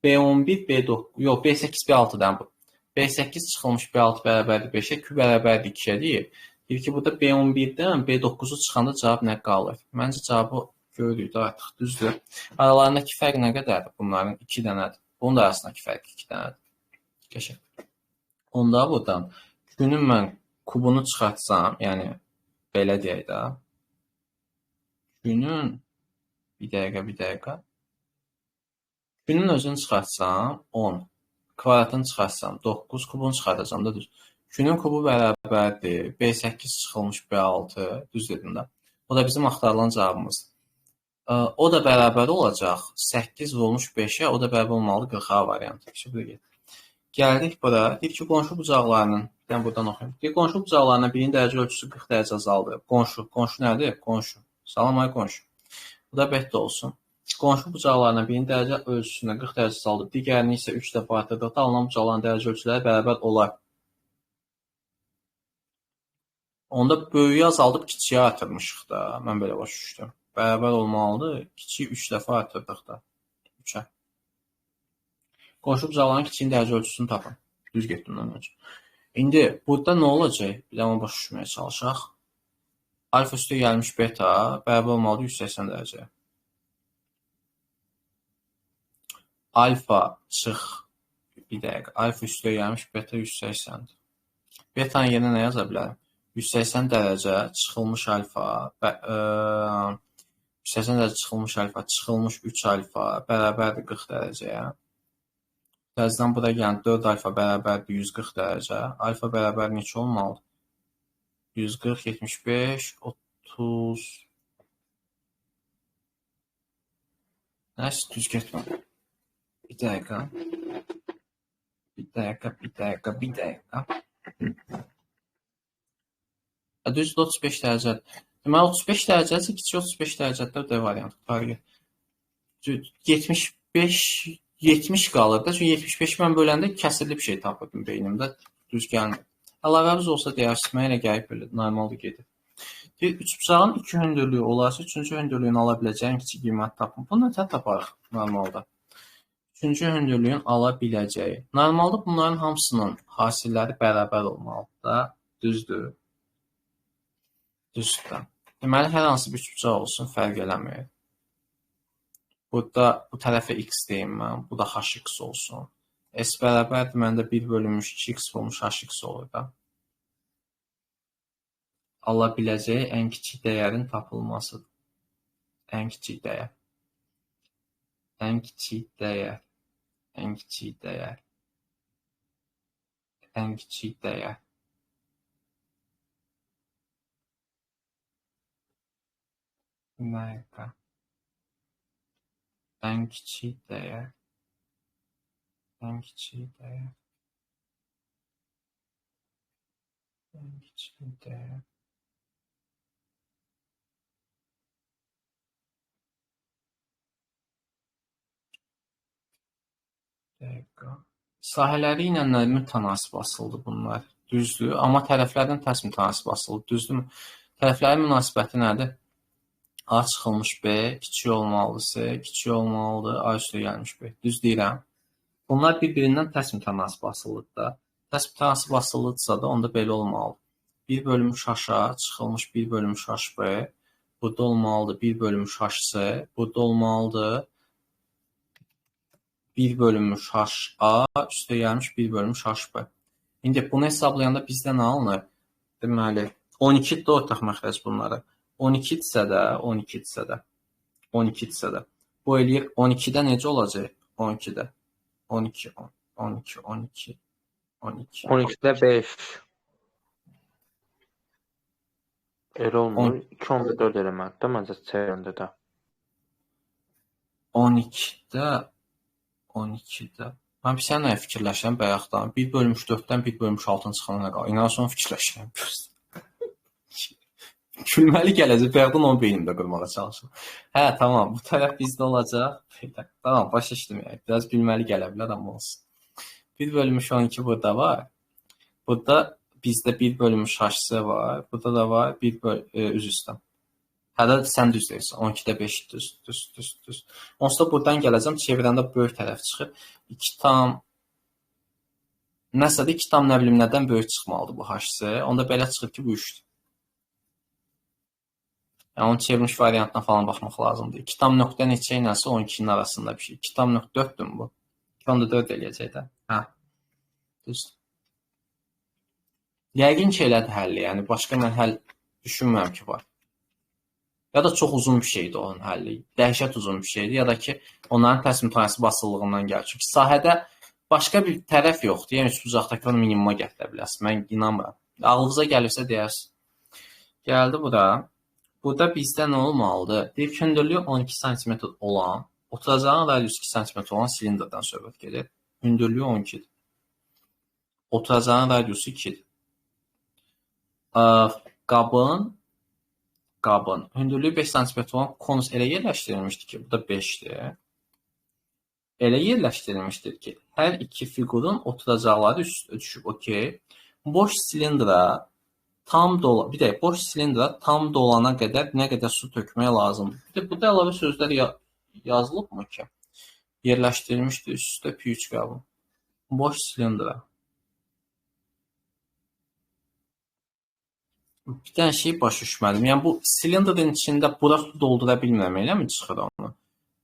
B11, B9. Yox, B8, B6-dan bu. B8 çıxılmış B6 bərabərdir 5-ə, Q bərabərdir 2-yə deyir. Deyir ki, burada B11-dən B9-u çıxanda cavab nə qalır? Məncə cavabı görürük də artıq, düzdür. Aralarındakı fərq nə qədərdir? Bunların 2 dənədir. Bunun da arasındakı fərq 2 dənədir. Qəşəng. Onda buradan Q-nün mən kubunu çıxartsam, yəni belə deyək də, Q-nün, bir dəqiqə, Q-nün özünü çıxartsam 10. Kvadratını çıxartsam 9, kubunu çıxardacam da düz. Q-nün kubu bərabərdir. B8 çıxılmış B6, düz dedim də. O da bizim axtarılan cavabımızdır. O da bərabər olacaq. 8 vurulmuş 5-ə, o da bərabər olmalıdır 40-a variantı. Gəldik bura. Deyir ki, qonşu bucaqlarının, bir dənə buradan oxuyum. Deyir, qonşu bucaqlarının birinin dərəcə ölçüsü 40 dərəcə azaldı. Qonşu, qonşu nədir? Qonşu. Salam ay qonşu. Bu da beta olsun. Qonşu bucaqlarından birinin dərəcə ölçüsünə 40 dərəcə azaldıb, digərini isə 3 dəfə artırdıqda alınan bucaqların dərəcə ölçüləri bərabər olar. Onda böyüyü azaldıb kiçiyi artırmışıq da. Mən belə başa düşdüm. Bərabər olmalıdır. Kiçiyi 3 dəfə artırdıq da. 3-ə. Qonşu bucaqların kiçiyinin dərəcə ölçüsünü tapın. Düz getdim mən öncə. İndi burada nə olacaq? Bir də onu başa düşməyə çalışaq. Alfa üstə gəlmiş beta bərabər olmalıdır 180 dərəcəyə. Alfa çıx, bir dəqiqə, alfa üstə gəlmiş beta 180-dir. Betanın yerinə nə yaza bilərəm? 180 dərəcə çıxılmış alfa, 180 dərəcə çıxılmış alfa, çıxılmış 3 alfa bərabərdir 40 dərəcəyə. Təzədən bura gələn 4 alfa bərabərdir 140 dərəcə. Alfa bərabər neçə olmalıdır? 140, 75, 30. Nəsə düz getmədi. Bir dəqiqə. Bir dəqiqə. Düzdür, 35 dərəcədir. Deməli, 35 dərəcədirsə, kiçik 35 dərəcədir D variantı. 75, 70 qalır da. Çünki 75 mən böləndə kəsirli bir şey tapırdım beynimdə. Düz gəlmir. Əlavəmiz olsa deyərsiniz, mənə elə gəlib belə normalda gedir. Deyir, üçbucağın 2 hündürlüyü olarsa, 3-cü hündürlüyünü ala biləcəyin kiçik qiymət tapın. Bunu nətər taparıq normalda? 3-cü hündürlüyün ala biləcəyi. Normalda bunların hamısının hasilləri bərabər olmalıdır da. Düzdür. Düzdür. Deməli, hər hansı bir üçbucaq olsun, fərq eləmir. Burada bu tərəfə x deyim mən, bu da hx olsun. S bərabərdir, məndə 1 bölünmüş 2x olmuş hx olur da. Ala biləcəyi ən kiçik dəyərin tapılmasıdır. Ən kiçik dəyər. Ən kiçik dəyər. Ən kiçik dəyər. Ən kiçik dəyər. Dəqiqə. Ən kiçik dəyər. Ən kiçik dəyər. Ən kiçik dəyər. Dəqiqə. Sahələri ilə mütənasib asılıdır bunlar. Düzdür, amma tərəflərdən tərs mütənasib asılıdır. Düzdürmü? Tərəflərin münasibəti nədir? A çıxılmış B, kiçik olmalıdır C, kiçik olmalıdır A üstə gəlmiş B. Düz deyirəm. Bunlar bir-birindən tərs mütənasib asılıdır da. Tərs mütənasib asılıdırsa da onda belə olmalıdır. 1 bölünmüş H-a çıxılmış 1 bölünmüş HB, burada olmalıdır 1 bölünmüş HC, burada olmalıdır 1 bölünmüş HA üstə gəlmiş 1 bölünmüş HB. İndi bunu hesablayanda bizdə nə alınır? Deməli, 12-dir ortaq məxrəc bunları. 12-dirsə də, 12-dirsə də, 12-dirsə də. Bu eləyir 12-də necə olacaq? 12-də. 12, 12, 12, 12. 12-də 5. Elə olmur. 2.4 eləməlidir də məncə çevrəndə də. 12-də, 12-də. Mən bir sənə fikirləşirəm bayaqdan. 1 bölünmüş 4-dən 1 bölünmüş 6-nın çıxana nə qalır? İnan sonra fikirləşirəm. Gülməli gələcək. Bayaqdan onu beynimdə qurmağa çalışıram. Hə, tamam. Bu tərəf bizdə olacaq. Tamam, başa düşdüm. Yəni. Biraz gülməli gələ bilər, amma olsun. 1 bölünmüş 12 burada var. Burada bizdə 1 bölünmüş HC var. Burada da var 1 üzr istəyirəm. Hədə sən düz deyirsən. 12-də 5 düz, düz, düz, düz. Onsuz da buradan gələcəm. Çevirəndə böyük tərəf çıxır. 2 tam nəsə də 2 tam nə bilim nədən böyük çıxmalıdır bu HC. Onda belə çıxır ki, bu 3-dür. Yəni, onun çevrilmiş variantına falan baxmaq lazımdır. 2 tam nöqtə neçə iləsə 12-nin arasında bir şey. 2 tam nöqtə 4-dür bu? 2.4 eləyəcək də. Hə. Düz. Yəqin ki, elədir həlli. Yəni, başqa mən həll düşünmürəm ki, var. Ya da çox uzun bir şeydir onun həlli. Dəhşət uzun bir şeydir. Ya da ki, onların tərs mütənasib asılılığından gəlir. Çünki sahədə başqa bir tərəf yoxdur. Yəni, üçbucaqdakı onu minimuma gətirə bilərsin. Mən inanmıram. Ağlınıza gəlirsə deyərsin. Gəldi bura. Burada bizdə nə olmalıdır? Deyir ki, hündürlüyü 12 sm olan, oturacağın radiusu 2 sm olan silindrdən söhbət gedir. Hündürlüyü 12-dir. Oturacağın radiusu 2-dir. Qabın hündürlüyü 5 sm olan konus elə yerləşdirilmişdir ki, bu da 5-dir. Elə yerləşdirilmişdir ki, hər iki fiqurun oturacaqları üst-üstə düşüb. Okey. Boş silindra tam dola, bir dəqiqə, boş silindra tam dolana qədər nə qədər su tökmək lazımdır. Bir də burada əlavə sözlər yazılıbmı ki? Yerləşdirilmişdir üst-üstə P3 qabı. Boş silindra. Bir dənə şey başa düşmədim. Yəni bu silindrin içində bura su doldura bilmirəm, eləmi çıxır onu?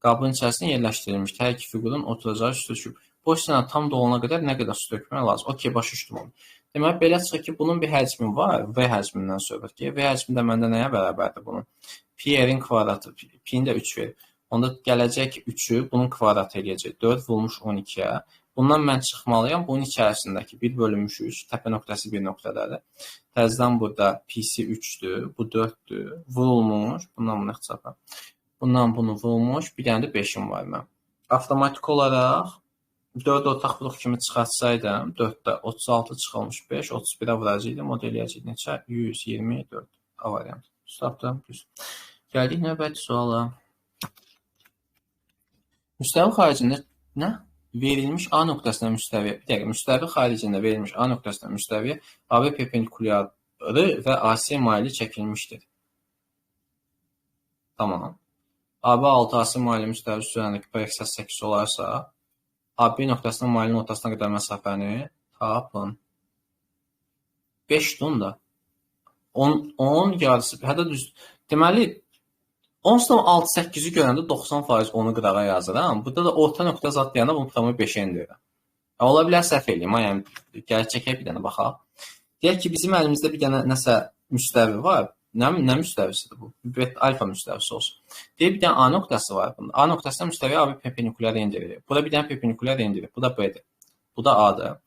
Qabın içərisində yerləşdirilmişdir. Hər iki fiqurun oturacağı üstə düşüb. Boş silindra tam dolana qədər nə qədər su tökmək lazım? Okey, başa düşdüm onu. Deməli, belə çıxır ki, bunun bir həcmi var, V həcmindən söhbət gedir. V həcmi də məndə nəyə bərabərdir bunun? Pi-rin kvadratı, pi-ni də 3 verir. Onda gələcək 3-ü bunun kvadratı eləyəcək. 4 vurmuş 12-yə. Bundan mən çıxmalıyam. Bunun içərisindəki 1 bölünmüş 3, təpə nöqtəsi bir nöqtədədir. Təzədən burada pi-si 3-dür, bu 4-dür. Vurulmuş, bundan bunu ixtisapla. Bundan bunu vurulmuş, bir dənə də 5-im var mənim. Avtomatik olaraq 4 ortaq vuruq kimi çıxartsaydım, 4-də 36 çıxılmış 5, 31-ə vuracaqdım, o da eləyəcək neçə? 124 A variantı. Tapdım, düz. Gəldik növbəti suala. Müstəvi xaricində nə? Verilmiş A nöqtəsinə müstəvi, bir dəqiqə, müstəvi xaricində verilmiş A nöqtəsinə müstəvi AB perpendikulyarı və AC maili çəkilmişdir. Tamam. AB 6 AC maili müstəvi üzərindəki P 8 olarsa, AB nöqtəsindən mailin ortasına qədər məsafəni tapın. 5 da. 10 yarısı, hətta düz. Deməli, 10,6-8-i görəndə 90% onu qırağa yazıram. Burada da orta nöqtə zad deyəndə bunu tamamı 5-ə endirirəm. Ola bilər səhv eləyim, yəni gəlib çəkək bir dənə baxaq. Deyək ki, bizim əlimizdə bir dənə nəsə müstəvi var. Nə müstəvisidir bu? Alfa müstəvisi olsun. Deyək, bir dənə A nöqtəsi var bunda. A nöqtəsinə müstəvi AB perpendikulyar endirilir. Bura bir dənə perpendikulyar endirilir. Bu da B-dir. Bu da A-dır.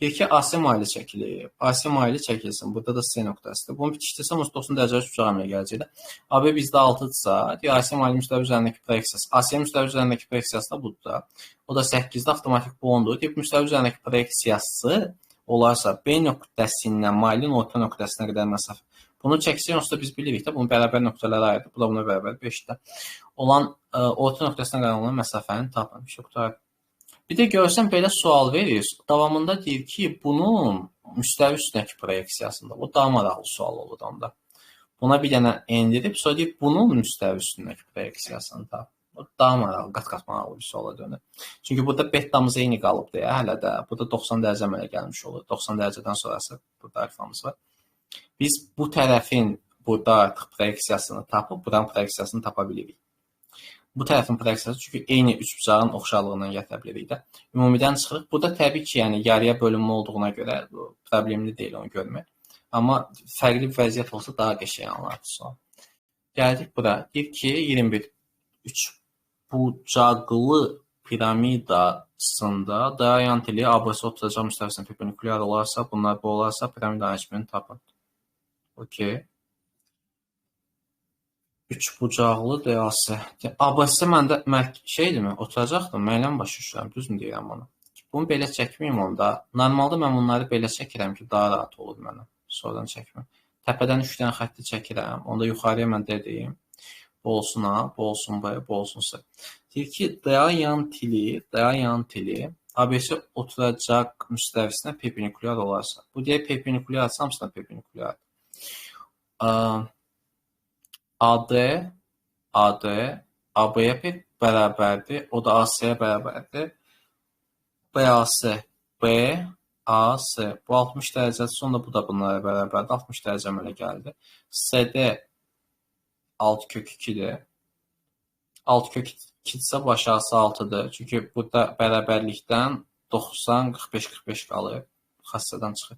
Deyir ki, AC maili çəkilir. AC maili çəkilsin. Burada da C nöqtəsidir. Bunu bitişdirsəm 90 dərəcə üçbucaq əmələ gələcək də. AB bizdə 6-dırsa, deyir AC maili müstəvi üzərindəki proyeksiyası. AC müstəvi üzərindəki proyeksiyası da budur da. O da 8-də avtomatik bu 10-dur. Deyir, müstəvi üzərindəki proyeksiyası olarsa B nöqtəsindən mailin orta nöqtəsinə qədər məsafə. Bunu çəksək, onsuz da biz bilirik də, bunu bərabər nöqtələrə ayırdı. Bu da buna bərabər 5-də. Olan orta nöqtəsinə qədər olan məsafəni tapın. Bir şey qurtarır. Bir də görsən belə sual verir. Davamında deyir ki, bunun müstəvi üstündəki proyeksiyasında. Bu daha maraqlı sual olur onda. Buna bir dənə endirib, sonra deyir, bunun müstəvi üstündəki proyeksiyasını tap. Bu daha maraqlı, qat-qat maraqlı bir suala dönür. Çünki burada betamız eyni qalıb deyə hələ də. Burada 90 dərəcə əmələ gəlmiş olur. 90 dərəcədən sonrası burada alfamız var. Biz bu tərəfin burada artıq proyeksiyasını tapıb, buranın proyeksiyasını tapa bilirik. Bu tərəfin proyeksiyası çünki eyni üçbucağın oxşarlığından gətirə bilirik də. Ümumidən çıxırıq. Burada təbii ki, yəni yarıya bölünmə olduğuna görə problemli deyil onu görmək. Amma fərqli bir vəziyyət olsa daha qəşəng anlardı sual. Gəldik bura. Deyir ki, 21 üçbucaqlı piramidasında dayan tili ABC oturacaq müstəvisinə perpendikulyar olarsa, bunlar bu olarsa piramidanın həcmini tapın. Okey. Üçbucaqlı DAC. ABC məndə şeydirmi? Oturacaqdım. Mən elə mi başa düşürəm? Düzmü deyirəm onu? Bunu belə çəkməyim onda. Normalda mən bunları belə çəkirəm ki, daha rahat olur mənə. Sonradan çəkməm. Təpədən 3 dənə xətti çəkirəm. Onda yuxarıya mən dediyim. Bu olsun A, bu olsun B, bu olsun C. Deyir ki, DA yan tili ABC oturacaq müstəvisinə perpendikulyar olarsa. Bu deyir perpendikulyar, hamısına perpendikulyar. AD, AB-yə bərabərdir, o da AC-yə bərabərdir. BAC, BAC, bu 60 dərəcədir, sonra bu da bunlara bərabərdir, 60 dərəcə əmələ gəldi. CD 6 kök 2-dir. 6 kök 2-dirsə bu aşağısı 6-dır. Çünki burada bərabərlikdən 90, 45, 45 qalır, xassədən çıxır.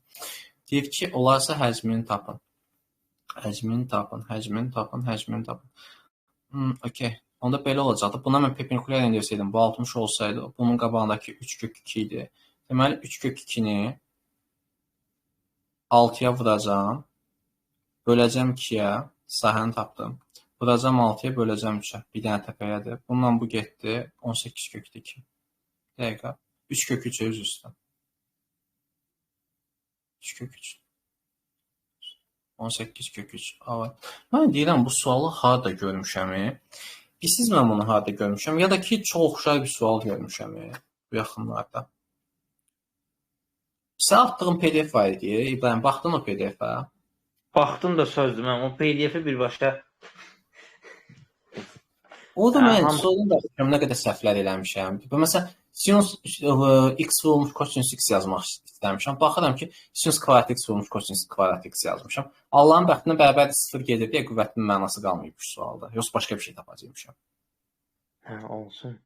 Deyir ki, olarsa həcmini tapın. Həcmini tapın, həcmini tapın, həcmini tapın. Okey. Onda belə olacaqdı. Buna mən perpendikulyar endirsəydim, bu 60 olsaydı, bunun qabağındakı 3 kök 2 idi. Deməli, 3 kök 2-ni 6-ya vuracağam. Böləcəm 2-yə, sahəni tapdım. Vuracam 6-ya, böləcəm 3-ə. Bir dənə təpəyədir. Bununla bu getdi. 18 kök 2. Dəqiqə. 3 kök 3-ə üz üstə. 3 kök 3. 18 kök 3. Mən deyirəm, bu sualı harada görmüşəm? Bilirsiniz, mən bunu harada görmüşəm? Ya da ki, çox oxşar bir sual görmüşəm bu yaxınlarda. Sən atdığın PDF var idi, İbrahim, baxdın o PDF-ə? Baxdım da sözdür, mən o PDF-i birbaşa... O da mən sonradan da nə qədər səhvlər eləmişəm. Məsələn, sinus x vurulmuş kosinus x yazmaq istəmişəm. Baxıram ki, sinus kvadrat x vurulmuş kosinus kvadrat x yazmışam. Allahın bəxtinə bərabərdir 0 gedir deyə qüvvətinin mənası qalmayıb bu sualda. Yoxsa başqa bir şey tapacaqmışam. Hə, olsun.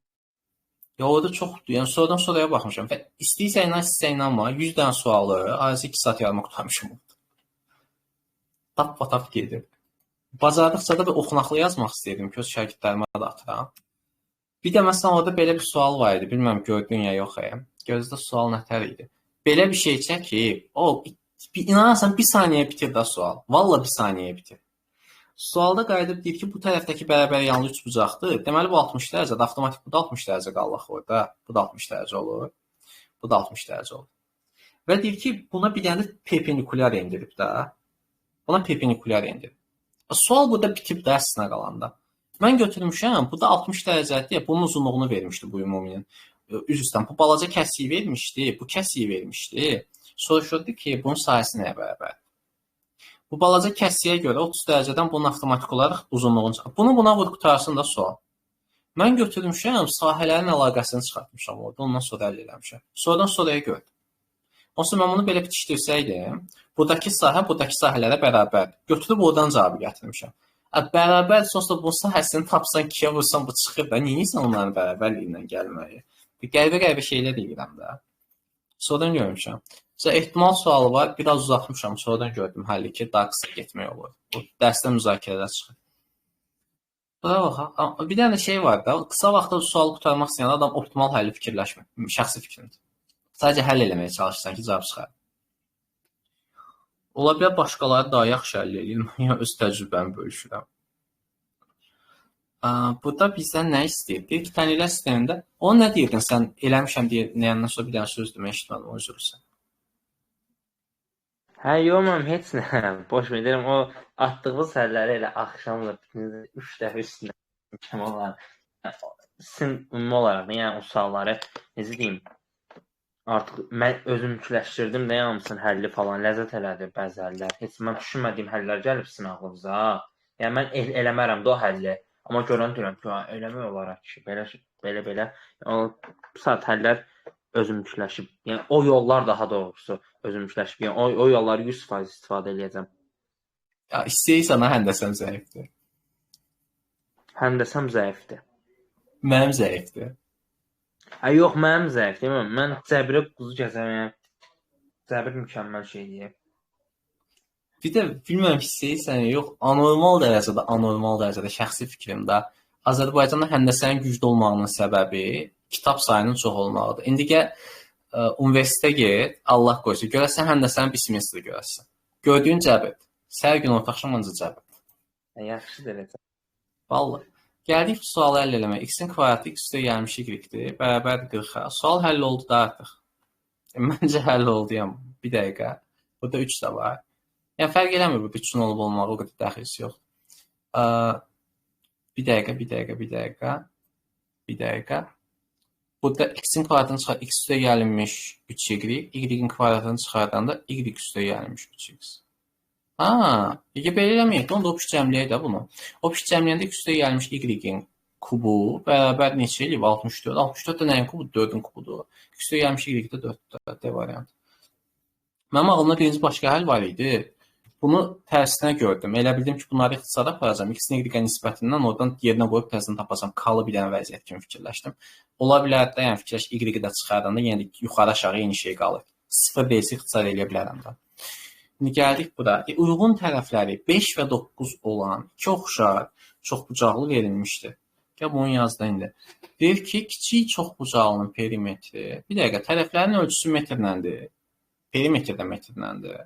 Ya orada çoxdur. Yəni sonradan sonraya baxmışam. Və istəyirsə inan, istəyirsə inanma, 100 dənə sualı azı 2 saat yarıma qurtarmışam orada. Tap-patap gedir. Bacardıqca da bir oxunaqlı yazmaq istəyirdim ki, öz şagirdlərimə də atıram. Bir də məsələn orada belə bir sual var idi, bilməm gördün ya yox. Gözdə sual nətər idi. Belə bir şey çəkib, o inanarsan bir saniyə bitir də sual. Valla bir saniyə bitir. Sualda qayıdıb deyir ki, bu tərəfdəki bərabər yanlı üçbucaqdır. Deməli bu 60 dərəcədir. Avtomatik bu da 60 dərəcə qalaq orada. Bu da 60 dərəcə olur. Bu da 60 dərəcə olur. Və deyir ki, buna bir dənə də perpendikulyar endirib də. Buna perpendikulyar endirib. Sual burada bitib də əslinə qalanda. Mən götürmüşəm, bu da 60 dərəcədir, bunun uzunluğunu vermişdi bu ümuminin. Üz üstdən, bu balaca kəsiyi vermişdi, bu kəsiyi vermişdi. Soruşurdu ki, bunun sahəsi nəyə bərabərdir? Bu balaca kəsiyə görə 30 dərəcədən bunun avtomatik olaraq uzunluğunu çıxar. Bunu buna vur qutarsın da sual. Mən götürmüşəm, sahələrin əlaqəsini çıxartmışam orada, ondan sonra əldə eləmişəm. Sonradan sonraya gördüm. Onsuz mən bunu belə bitişdirsəydim, buradakı sahə buradakı sahələrə bərabərdir. Götürüb oradan cavabı gətirmişəm. Bərabər sonsa bu sahəsini tapsan, 2-yə vursan bu çıxır da. Niyə insan onların bərabərliyindən gəlməyi? Qəribə-qəribə şeylər deyirəm də. Sonradan görmüşəm. Mesela ehtimal sualı var, biraz uzatmışam, sonradan gördüm həlli ki, daha qısa getmək olur. O dərsdə müzakirələr çıxır. Bura bax, bir dənə şey var da, qısa vaxtda sualı qurtarmaq istəyən adam optimal həlli fikirləşmir. Şəxsi fikrimdir. Sadəcə həll eləməyə çalışırsan ki, cavab çıxar. Ola bilər başqaları daha yaxşı həll eləyir. Mən öz təcrübəmi bölüşürəm. Burada bizdən nə istəyir? Deyir ki, tənliklər sistemində onu nə deyirdin sən eləmişəm deyəndən sonra bir dənə söz demək eşitmədim, o üzr istəyirəm. Hə, yox, mən heç nə. Boş ver, deyirəm, o atdığınız həlləri elə axşamla bütün 3 dəfə üstünə onların. Sizin ümumi olaraq, yəni o sualları necə deyim, artıq mən özümküləşdirdim də hamısının həlli falan, ləzzət elədi bəzi həllər. Heç mən düşünmədiyim həllər gəlib sizin ağlınıza. Yəni mən eləmərəm də o həlli. Amma görən deyirəm ki, eləmək olaraq ki, belə belə belə. O saat həllər özümküləşib. Yəni o yollar daha doğrusu özümküləşib. Yəni o yolları 100% istifadə eləyəcəm. Ya istəyirsən ha, həndəsəm zəifdir. Həndəsəm zəifdir. Mənim zəifdir. Hə, yox, mənim zəifdir. Mən cəbirə quzu gəzəm. Yəni cəbir mükəmməl şeydir. Bir də bilmirəm hiss edirsən, yox, anormal dərəcədə şəxsi fikrimdə Azərbaycanda həndəsənin güclü olmağının səbəbi kitab sayının çox olmağıdır. İndi gəl universitetə get, Allah qoysun, görəsən həndəsənin bir semestr görəsən. Gördüyün cəbirdir. Səhər gün orta axşam ancaq cəbirdir. Yaxşıdır elə. Vallahi. Gəldik bu sualı həll eləməyə. X-in kvadratı x üstə gəlmiş y-dir, bərabərdir 40-a. Sual həll oldu da artıq. Məncə həll oldu, yəni bir dəqiqə. Burada 3 də var. Yəni fərq eləmir burada 3-ün olub olmağı, o qədər dəxilisi yoxdur. Bir dəqiqə. Burada x-in kvadratını çıxar, x üstə gəlinmiş 3y, y-in kvadratını çıxardanda y üstə gəlinmiş 3x. Ha, belə eləməyək də, onda o cəmləyək də bunu. O cəmləyəndə x üstə gəlmiş y-in kubu bərabər neçə eləyib? 64. 64 də nəyin kubudur? 4-ün kubudur. X üstə gəlmiş y də 4-dür. D variantı. Mənim ağlımda birinci başqa həll var idi. Bunu tərsinə gördüm. Elə bildim ki, bunları ixtisara aparacağam. X-in y-ə nisbətindən oradan yerinə qoyub təzədən tapacağam. Kalı bir dənə vəziyyət kimi fikirləşdim. Ola bilər də, yəni fikirləş y-i də çıxardanda yenə də yuxarı aşağı eyni şey qalır. 0 deyilsə ixtisar eləyə bilərəm də. İndi gəldik bura. Uyğun tərəfləri 5 və 9 olan iki oxşar çoxbucaqlı verilmişdir. Gəl bunu yazdı indi. Deyir ki, kiçik çoxbucaqlının perimetri, bir dəqiqə, tərəflərin ölçüsü metrləndir. Perimetr də metrləndir.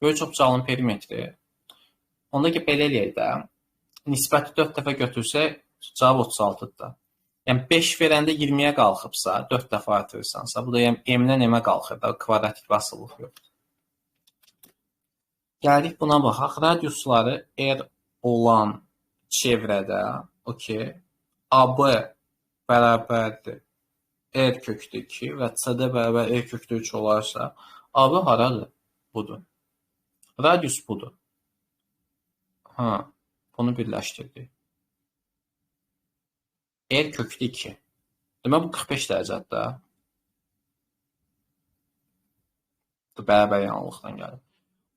Böyük çoxbucaqlının perimetri. Onda ki, belə eləyək də, nisbəti 4 dəfə götürsək, cavab 36-dır da. Yəni 5 verəndə 20-yə qalxıbsa, 4 dəfə artırırsansa, bu da yəni m-dən m-ə qalxır da, kvadratik asılılıq yoxdur. Gəldik buna baxaq. Radiusları R olan çevrədə, okey, AB bərabərdir R kökdə 2 və CD bərabər R kökdə 3 olarsa, AB haradır? Budur. Radius budur. Ha, bunu birləşdirdik. R kökdə 2. Demək, bu 45 dərəcədir də. Bərabər yanlıqdan gəlir.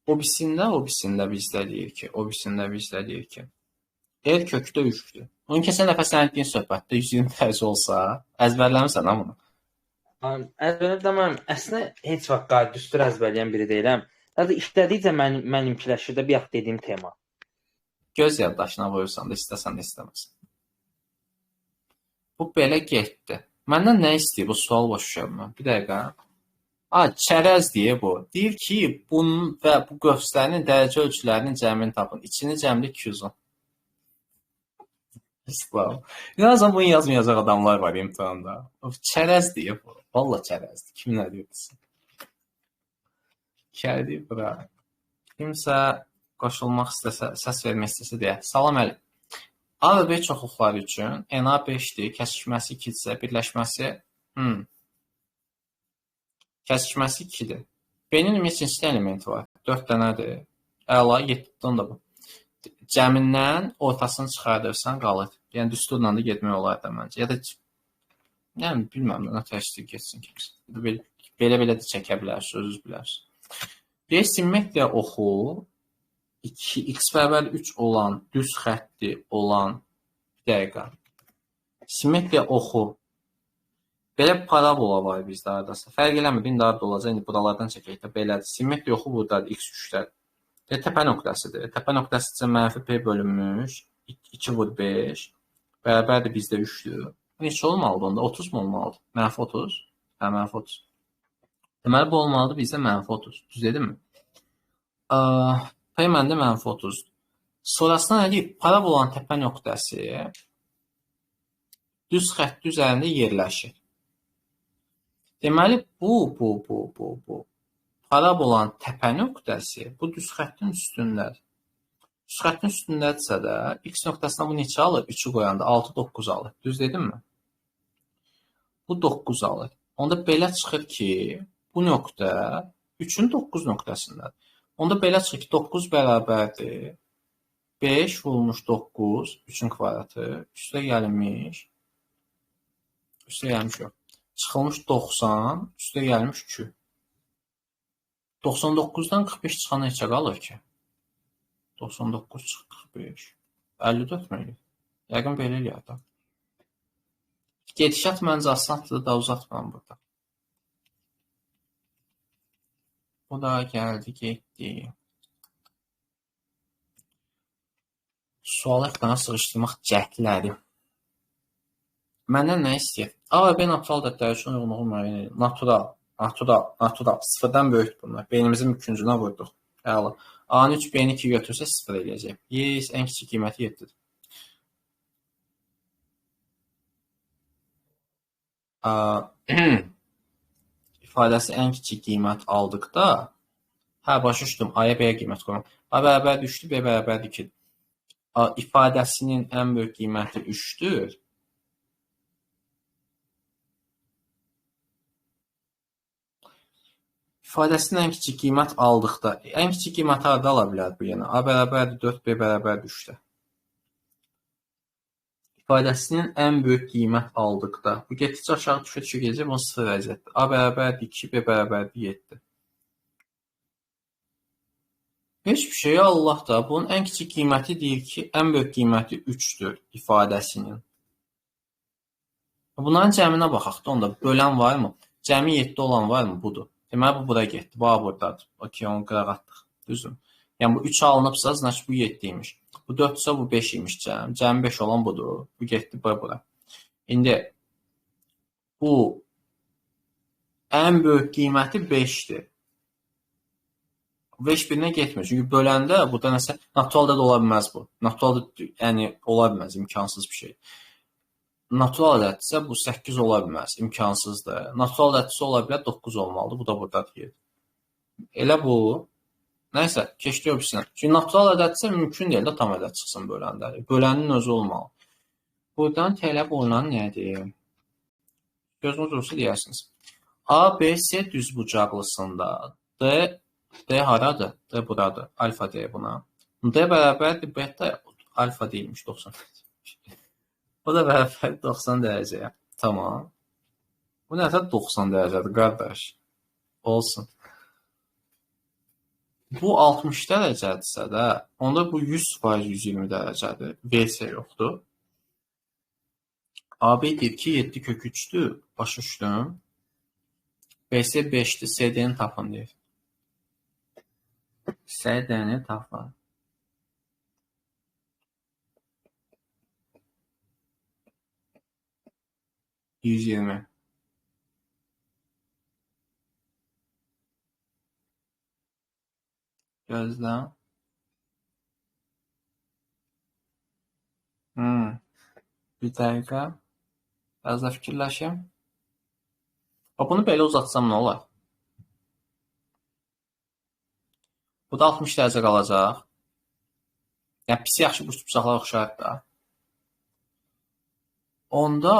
O birisində bizdə deyir ki, R kökdə 3-dür. Onun keçən dəfə sənin etdiyin söhbətdə 120 dərəcə olsa, əzbərləmirsən ha bunu? Əzbərləmirəm, mən əslində heç vaxt qayda düstur əzbərləyən biri deyiləm. Hətta işlədikcə mənimkiləşir də bir vaxt dediyim tema. Göz yaddaşına vurursan da, istəsən də istəməsən. Bu belə getdi. Məndən nə istəyir bu sual başa düşə mən? Bir dəqiqə. Çərəz deyir bu. Deyir ki, bunun və bu qövslərinin dərəcə ölçülərinin cəmini tapın. İçini cəmli 210. İslam. İnanırsan, bunu yazmayacaq adamlar var imtahanda. Çərəz deyir bu. Valla çərəzdir. Kim nə deyirsin? Gəldik bura. Kimsə qoşulmaq istəsə, səs vermək istəsə deyə. Salam Əli. A və B çoxluqları üçün NA 5-dir, kəsişməsi 2-dirsə, birləşməsi kəsişməsi 2-dir. B-nin ümumiyyətcə neçə elementi var? 4 dənədir. Əla, 7-dən də bu. Cəmindən ortasını çıxardırsan, qalır. Yəni, düsturla da getmək olar da məncə. Ya da, yəni, bilməm, nə təşkil getsin kimsə. Belə-belə də çəkə bilərsiniz, özünüz bilərsiniz. Bir simmetriya oxu, 2, x bərabər 3 olan, düz xətti olan, bir dəqiqə. Simmetriya oxu. Belə parabola var bizdə haradasa. Fərq eləmir, indi harada olacaq, indi buralardan çəkək də belədir. Simmetriya oxu buradadır, x 3-dədir. Təpə nöqtəsidir. Təpə nöqtəsi isə mənfi p bölünmüş, 2 vur 5, bərabərdir bizdə 3-dür. Neçə olmalıdır onda? 30 mu olmalıdır? Mənfi 30? Hə, mənfi 30. Deməli, bu olmalıdır bizdə mənfi 30. Düz dedimmi? P məndə mənfi 30. Sonrasında nə deyir? Parabolanın təpə nöqtəsi düz xətti üzərində yerləşir. Deməli, bu parabolanın təpə nöqtəsi bu düz xəttin üstündədir. Düz xəttin üstündədirsə də x nöqtəsinə bu neçə alır? 3-ü qoyanda 6, 9 alır. Düz dedimmi? Bu 9 alır. Onda belə çıxır ki, bu nöqtə 3-ün 9 nöqtəsindədir. Onda belə çıxır ki, 9 bərabərdir 5 vurulmuş 9, 3-ün kvadratı, üstə gəlmiş, yox, çıxılmış 90, üstə gəlmiş 2. 99-dan 45 çıxan neçə qalır ki? 99 çıx 45, 54 mü eləyir? Yəqin belə eləyər da. Gedişat məncə asandır da, uzatmam burada. Bu da gəldi, getdi. Sualı ekrana sığışdırmaq cəhdləri. Məndən nə istəyir? A və B natural ədədləri üçün uyğunluğu müəyyən edir. Natural, natural, natural. Sıfırdan böyükdür bunlar. Beynimizin küncünə vurduq. Əla. A-nı 3, B-ni 2 götürsə 0 eləyəcək. Yes, ən kiçik qiyməti 7-dir. İfadəsi ən kiçik qiymət aldıqda, hə, başa düşdüm, A-ya B-yə qiymət qoymaq. A bərabərdir 3-dür, B bərabərdir 2-dir. İfadəsinin ən böyük qiyməti 3-dür. İfadəsinin ən kiçik qiymət aldıqda, ən kiçik qiyməti harada ala bilər bu yenə? A bərabərdir 4, B bərabərdir 3-də. İfadəsinin ən böyük qiymət aldıqda, bu getdikcə aşağı düşə-düşə gedəcək, bunu 0 vəziyyətdir. A bərabərdir 2, B bərabərdir 7. Heç bir şey Allah da, bunun ən kiçik qiyməti deyir ki, ən böyük qiyməti 3-dür ifadəsinin. Bunların cəminə baxaq da, onda bölən varmı? Cəmi 7 olan varmı? Budur. Deməli, bu bura getdi, bu A buradadır. Okey, onu qırağa atdıq. Düzdür. Yəni, bu 3 alınıbsa, значит, bu 7 imiş. Bu 4 isə bu 5 imiş cəm. Cəmi 5 olan budur. Bu getdi bura. İndi bu ən böyük qiyməti 5-dir. 5 birinə getmir. Çünki böləndə burada nəsə natural ədəd ola bilməz bu. Natural ədəd, yəni ola bilməz, imkansız bir şey. Natural ədəddirsə bu 8 ola bilməz, imkansızdır. Natural ədəddirsə ola bilər 9 olmalıdır. Bu da buradadır. Elə bu. Nəysə, keçdik o birisinə. Çünki natural ədəddirsə mümkün deyil də tam ədəd çıxsın böləndə. Bölənin özü olmalı. Buradan tələb olunan nədir? Gözünüz olsa deyərsiniz. A, B, C düzbucaqlısında D haradır? D buradır. Alfa D buna. D bərabərdir beta alfa deyilmiş 90. O da bərabərdir 90 dərəcəyə. Tamam. Bu nə 90 dərəcədir qardaş? Olsun. Bu 60 dərəcədirsə də, onda bu 100% 120 dərəcədir. VC yoxdur. AB deyir ki, 7 kök 3-dür. Başa düşdüm. BC 5-dir. CD-ni tapın deyir. CD-ni tapın. ...120. Gözlə. Bir dəqiqə. Biraz da fikirləşim. Bunu belə uzatsam nə olar? Bu da 60 dərəcə qalacaq. Yəni, pis yaxşı bu üçbucaqlar oxşayır da. Onda.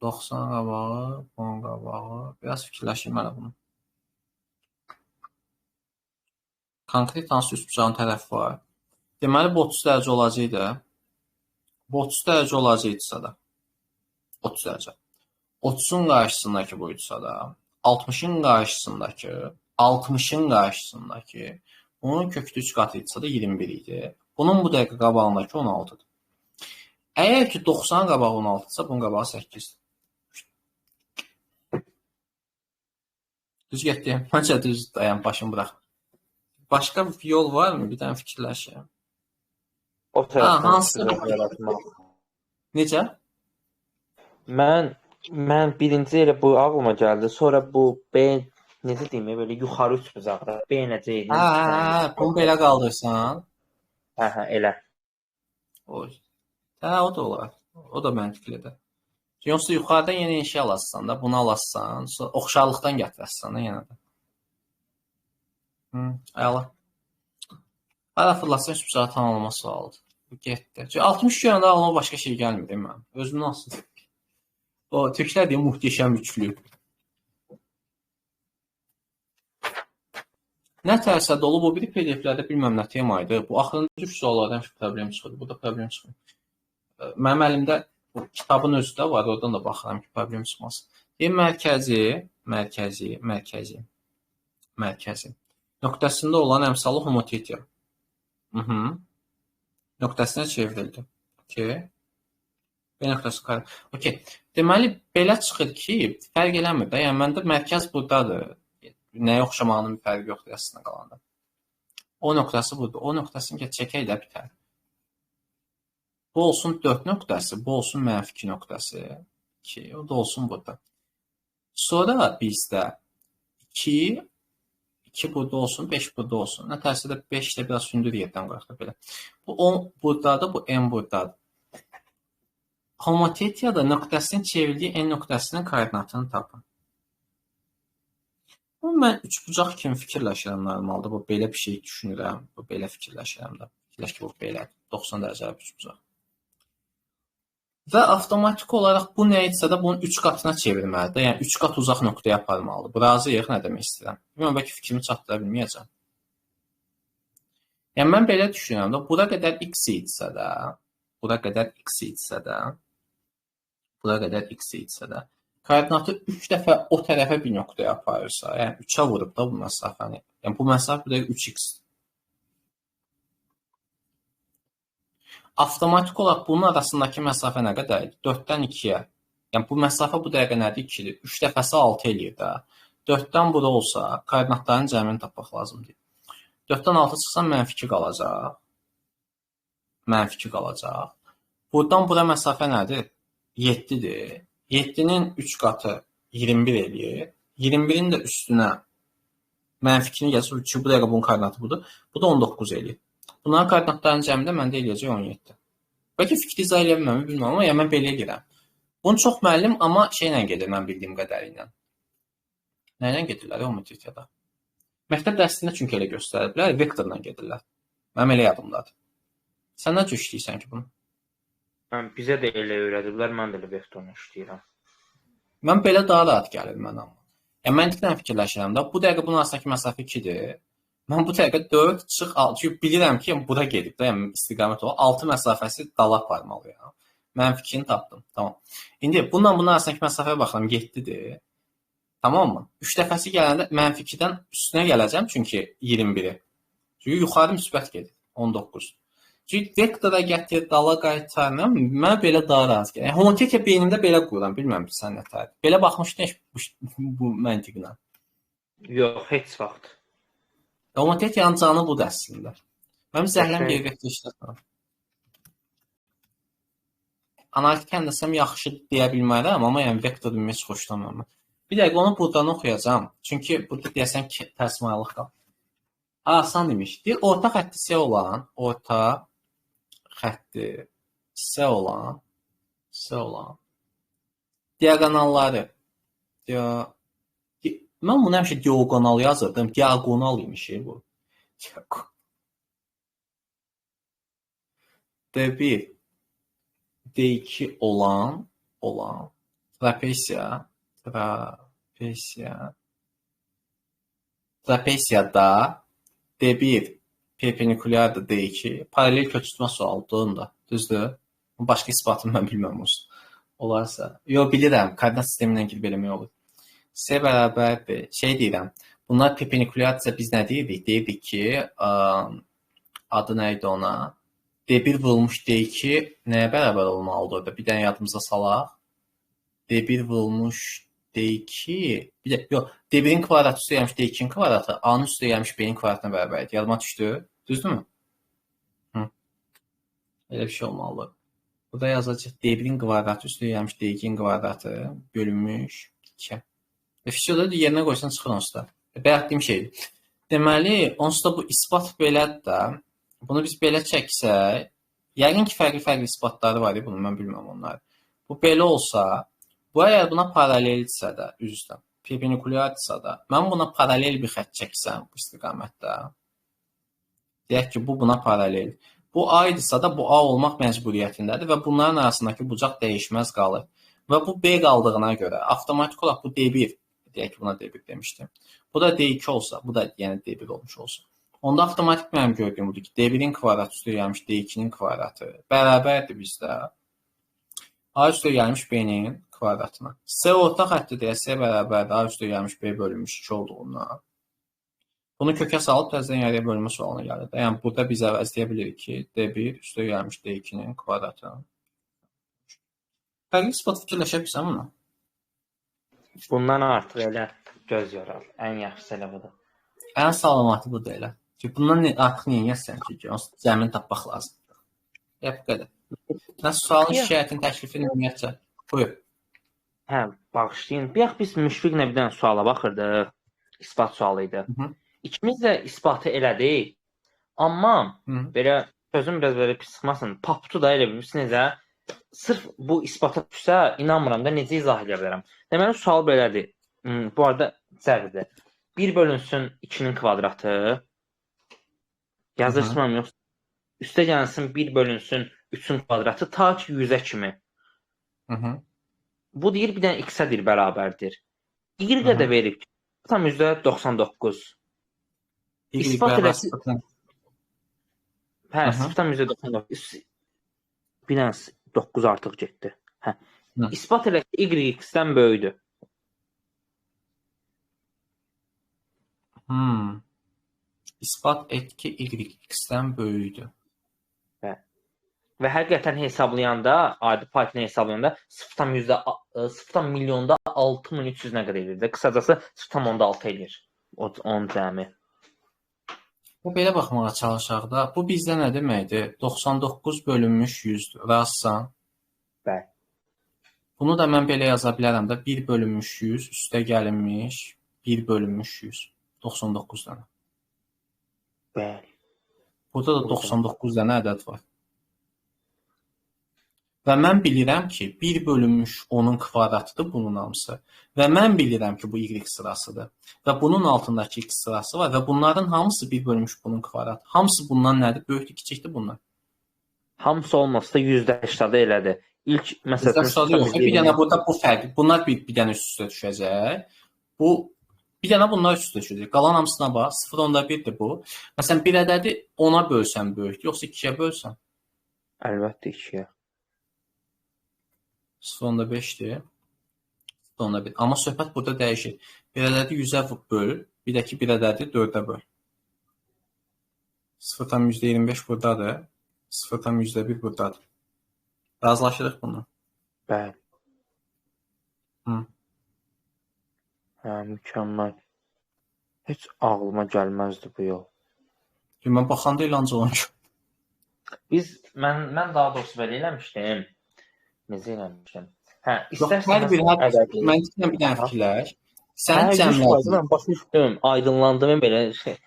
90 qabağı, 10 qabağı. Biraz fikirləşim hələ bunu. Konkret hansı üçbucağın tərəfi var? Deməli, bu 30 dərəcə olacaqdı. Bu 30 dərəcə olacaqdısa da. 30 dərəcə. 30-un qarşısındakı buydusa da, 60-ın qarşısındakı, 60-ın qarşısındakı, bunun köklü 3 qatı idisə də 21 idi. Bunun bu dəqiqə qabağındakı 16-dır. Əgər ki 90 qabağı 16-dırsa, bunun qabağı 8-dir. Düz getdi. Məncə düz dayan, başımı bırax. Başqa bir yol varmı? Bir dənə fikirləşim. O tərəfdən hansı? Necə? Mən Mən birinci elə bu ağlıma gəldi. Sonra bu B necə deyim, belə yuxarı üçbucaqda B ilə C-nin Hə, hə, hə, bunu belə qaldırsan. Hə, hə, elə. O. Hə, o da olar. O da məntiqlidir. Yoxsa yuxarıdan yenə inşa alassan da, bunu alassan, sonra oxşarlıqdan gətirəssən də yenə də. Hı, əla. Hara fırlatsan üçbucağı tamamlama sualıdır. Bu getdi. Çünki 63 görəndə ağlıma başqa şey gəlmir değil mənim. Özümün nasıl? O türklər deyir muhteşəm üçlü. Nə tərsə dolu bu biri PDF-lərdə bilməm nə tema idi. Bu axırıncı üç suallardan heç problem çıxırdı. Burada problem çıxmır. Mənim əlimdə bu kitabın özü də var. Oradan da baxıram ki, problem çıxmasın. Deyir mərkəzi, mərkəzi, mərkəzi, mərkəzi nöqtəsində olan əmsalı homotetiya. Nöqtəsinə çevrildi. Okey. B nöqtəsi kare. Okey. Deməli belə çıxır ki, fərq eləmir də. Yəni məndə mərkəz burdadır. Nəyə oxşamağının bir fərqi yoxdur əslində qalanda. O nöqtəsi budur. O nöqtəsini ki çəkək də bitər. Bu olsun 4 nöqtəsi, bu olsun mənfi 2 nöqtəsi. 2, o da olsun burada. Sonra bizdə 2, 2 burada olsun, 5 burada olsun. Nə tərsə də 5 də biraz hündür yerdən qoyaq da belə. Bu 10 buradadır, bu n buradadır. Homotetiyada nöqtəsinin çevrildiyi n nöqtəsinin koordinatını tapın. Bu mən üçbucaq kimi fikirləşirəm normalda. Bu belə bir şey düşünürəm. Bu belə fikirləşirəm də. Fikirləş ki, bu belədir. 90 dərəcəli üçbucaq. Və avtomatik olaraq bu nə etsə də bunun 3 qatına çevirməlidir. Yəni 3 qat uzaq nöqtəyə aparmalıdır. Bu razıyıq, nə demək istəyirəm. Bilmirəm, bəlkə fikrimi çatdıra bilməyəcəm. Yəni mən belə düşünürəm də, bura qədər x idisə də, bura qədər x idisə də, bura qədər x idisə də, koordinatı 3 dəfə o tərəfə bir nöqtəyə aparırsa, yəni 3-ə vurub da bu məsafəni. Yəni bu məsafə bu dəqiqə 3x. Avtomatik olaraq bunun arasındakı məsafə nə qədərdir? 4-dən 2-yə. Yəni bu məsafə bu dəqiqə nədir? 2-dir. 3 dəfəsi 6 eləyir də. 4-dən bura olsa, koordinatların cəmini tapmaq lazımdır. 4-dən 6 çıxsa mənfi 2 qalacaq. Mənfi 2 qalacaq. Buradan bura məsafə nədir? 7-dir. 7-nin 3 qatı 21 eləyir. 21-in də üstünə mənfi 2-ni gəlsin. Çünki bu dəqiqə bunun koordinatı budur. Bu da 19 eləyir. Bunların koordinatlarının cəmi də məndə eləyəcək 17. Bəlkə fikri izah eləyə bilməm, bilmirəm, amma yəni mən belə eləyirəm. Bunu çox müəllim, amma şeylə gedir mən bildiyim qədəri ilə. Nə ilə gedirlər homotetiyada? Məktəb dərsində çünki elə göstəriblər, vektorla gedirlər. Mənim elə yadımdadır. Sən nə cür işləyirsən ki bunu? Mən bizə də elə öyrədiblər, mən də elə vektorla işləyirəm. Mən belə daha rahat gəlir mənə amma. Yəni məntiqlə fikirləşirəm də, bu dəqiqə bunun arasındakı məsafə 2-dir. Mən bu dəqiqə 4 çıx 6, çünki bilirəm ki, yəni bura gedib də, yəni istiqamət olaraq 6 məsafəsi dala aparmalıyam. Mən fikrini tapdım. Tamam. İndi bununla bunun arasındakı məsafəyə baxıram, 7-dir. Tamam mı? 3 dəfəsi gələndə mənfi 2-dən üstünə gələcəm, çünki 21-i. Çünki yuxarı müsbət gedir, 19. Çünki vektora gətir, dala qaytar, mənə belə daha rahat gəlir. Yəni, homotetiya beynimdə belə qururam, bilmirəm sən nə tərdir. Belə baxmışdın heç bu məntiqlə. Yox, heç vaxt. Homotetiyanın canı budur əslində. Mənim zəhləm gedir vektor işlətməm. Analitik həndəsəm yaxşı deyə bilmərəm, amma yəni vektor bilməyi heç xoşlamıram. Bir dəqiqə onu buradan oxuyacağam. Çünki burada deyəsən ki, təsmayalıq qalır. Asan imiş. Deyir, orta xətti S olan, orta xətti S olan, S olan diaqonalları. Mən bunu həmişə diaqonal yazırdım. Diaqonal imiş bu. D1, D2 olan, trapesiya, trapesiyada D1 perpendikulyardır D2. Paralel köçürtmə sualıdır da. Düzdür? Başqa isbatını mən bilməm olsun. Olarsa. Yox, bilirəm. Koordinat sistemi ilə girib eləmək olur. S bərabər B. Şey deyirəm. Bunlar perpendikulyardırsa biz nə deyirdik? Deyirdik ki, adı nə idi ona? D1 vurulmuş D2 nəyə bərabər olmalıdır orada? Bir dənə yadımıza salaq. D1 vurulmuş D2, bir də, yox, D1-in kvadratı üstə gəlmiş D2-nin kvadratı, A-nın üstə gəlmiş B-nin kvadratına bərabər idi. Yadıma düşdü. Düzdürmü? Hı. Elə bir şey olmalıdır. Burada yazacaq D1-in kvadratı üstə gəlmiş D2-in kvadratı bölünmüş 2. Fişoda yerinə qoysan çıxır onsuz da. Bayaq dediyim şeydir. Deməli, onsuz da bu isbat belədir də. Bunu biz belə çəksək, yəqin ki, fərqli-fərqli isbatları var, bunu mən bilməm onları. Bu belə olsa, bu əgər buna paraleldirsə də, üzr istəyirəm, perpendikulyardırsa da, mən buna paralel bir xətt çəksəm bu istiqamətdə, deyək ki, bu buna paralel. Bu A idisə də bu A olmaq məcburiyyətindədir və bunların arasındakı bucaq dəyişməz qalır. Və bu B qaldığına görə avtomatik olaraq bu D1, deyək ki, buna D1 demişdim. Bu da D2 olsa, bu da yəni D1 olmuş olsun. Onda avtomatik mənim gördüyüm budur ki, D1-in kvadratı üstə gəlmiş D2-nin kvadratı bərabərdir bizdə A üstə gəlmiş B-nin kvadratına. C orta xətti deyə C bərabərdir A üstə gəlmiş B bölünmüş 2 olduğundan. Bunu kökə salıb təzədən yarıya bölünmə sualına gəlir. Yəni burada biz əvəzləyə bilirik ki, D1 üstə gəlmiş D2-nin kvadratı. Fərqli isbat fikirləşə bilirsən buna? Bundan artıq elə göz yorar. Ən yaxşısı elə budur. Ən salamatı budur elə. Çünki bundan artıq niyə yəsən ki, zəmin tapmaq lazımdır. Ya bu qədər. Nə sualın, şikayətin, təklifin ümumiyyətcə? Buyur. Hə, bağışlayın. Bayaq biz Müşfiqlə bir dənə suala baxırdıq. İsbat sualı idi. İkimiz də isbatı elədik. Amma belə sözüm biraz belə pis çıxmasın. Paptu da elə bilirsin necə? Sırf bu isbata düşsə inanmıram da necə izah edə bilərəm. Deməli sual belədir. Bu arada cəbdir. 1 bölünsün 2-nin kvadratı. Yazırsın yoxsa? Üstə gəlsin 1 bölünsün 3-ün kvadratı ta ki 100-ə kimi. Bu deyir bir dənə x-ə deyir bərabərdir. Y-ə də verib ki, 0,99. İsbat eləsi... Hə, 0,99. Bir dənə 9 artıq getdi. Hə. İsbat elə ki, Y x-dən böyükdür. İsbat et ki, Y x-dən böyükdür. Hə. Və həqiqətən hesablayanda, adi Python hesablayanda 0,6300 nə qədər eləyir də. Qısacası 0,6 eləyir. Onun cəmi. Bu belə baxmağa çalışaq da. Bu bizdə nə deməkdir? 99 bölünmüş 100-dür. Razısan? Bəli. Bunu da mən belə yaza bilərəm də. 1 bölünmüş 100 üstə gəlinmiş 1 bölünmüş 100. 99 dənə. Bəli. Burada da 99 dənə ədəd var. Və mən bilirəm ki, 1 bölünmüş 10-un kvadratıdır bunun hamısı. Və mən bilirəm ki, bu Y sırasıdır. Və bunun altındakı X sırası var. Və bunların hamısı 1 bölünmüş bunun kvadratı. Hamısı bundan nədir? Böyükdür, kiçikdir bunlar. Hamısı olmasa da %80-də elədir. İlk məsələn... %80-də yox. Bir dənə burada bu fərq. Bunlar bir dənə üst-üstə düşəcək. Bu, bir dənə bunlar üst-üstə düşəcək. Qalan hamısına bax. 0,1-dir bu. Məsələn, bir ədədi 10-a bölsəm böyükdür, yoxsa 2-yə bölsəm? Əlbəttə 2-yə. 0,5-dir. 0,1. Amma söhbət burada dəyişir. Bir ədədi 100-ə böl, bir də ki, bir ədədi 4-ə böl. 0,25 buradadır. 0,1 buradadır. Razılaşırıq bundan. Bəli. Hə, mükəmməl. Heç ağlıma gəlməzdi bu yol. Mən baxanda elə ancaq onu ki. Mən daha doğrusu belə eləmişdim. Necə eləmişdim? Hə, istərsən... Mən istəyirəm bir dənə fikirləş. Sən cəmlədin. Mən başa düşdüm, aydınlandım belə şey.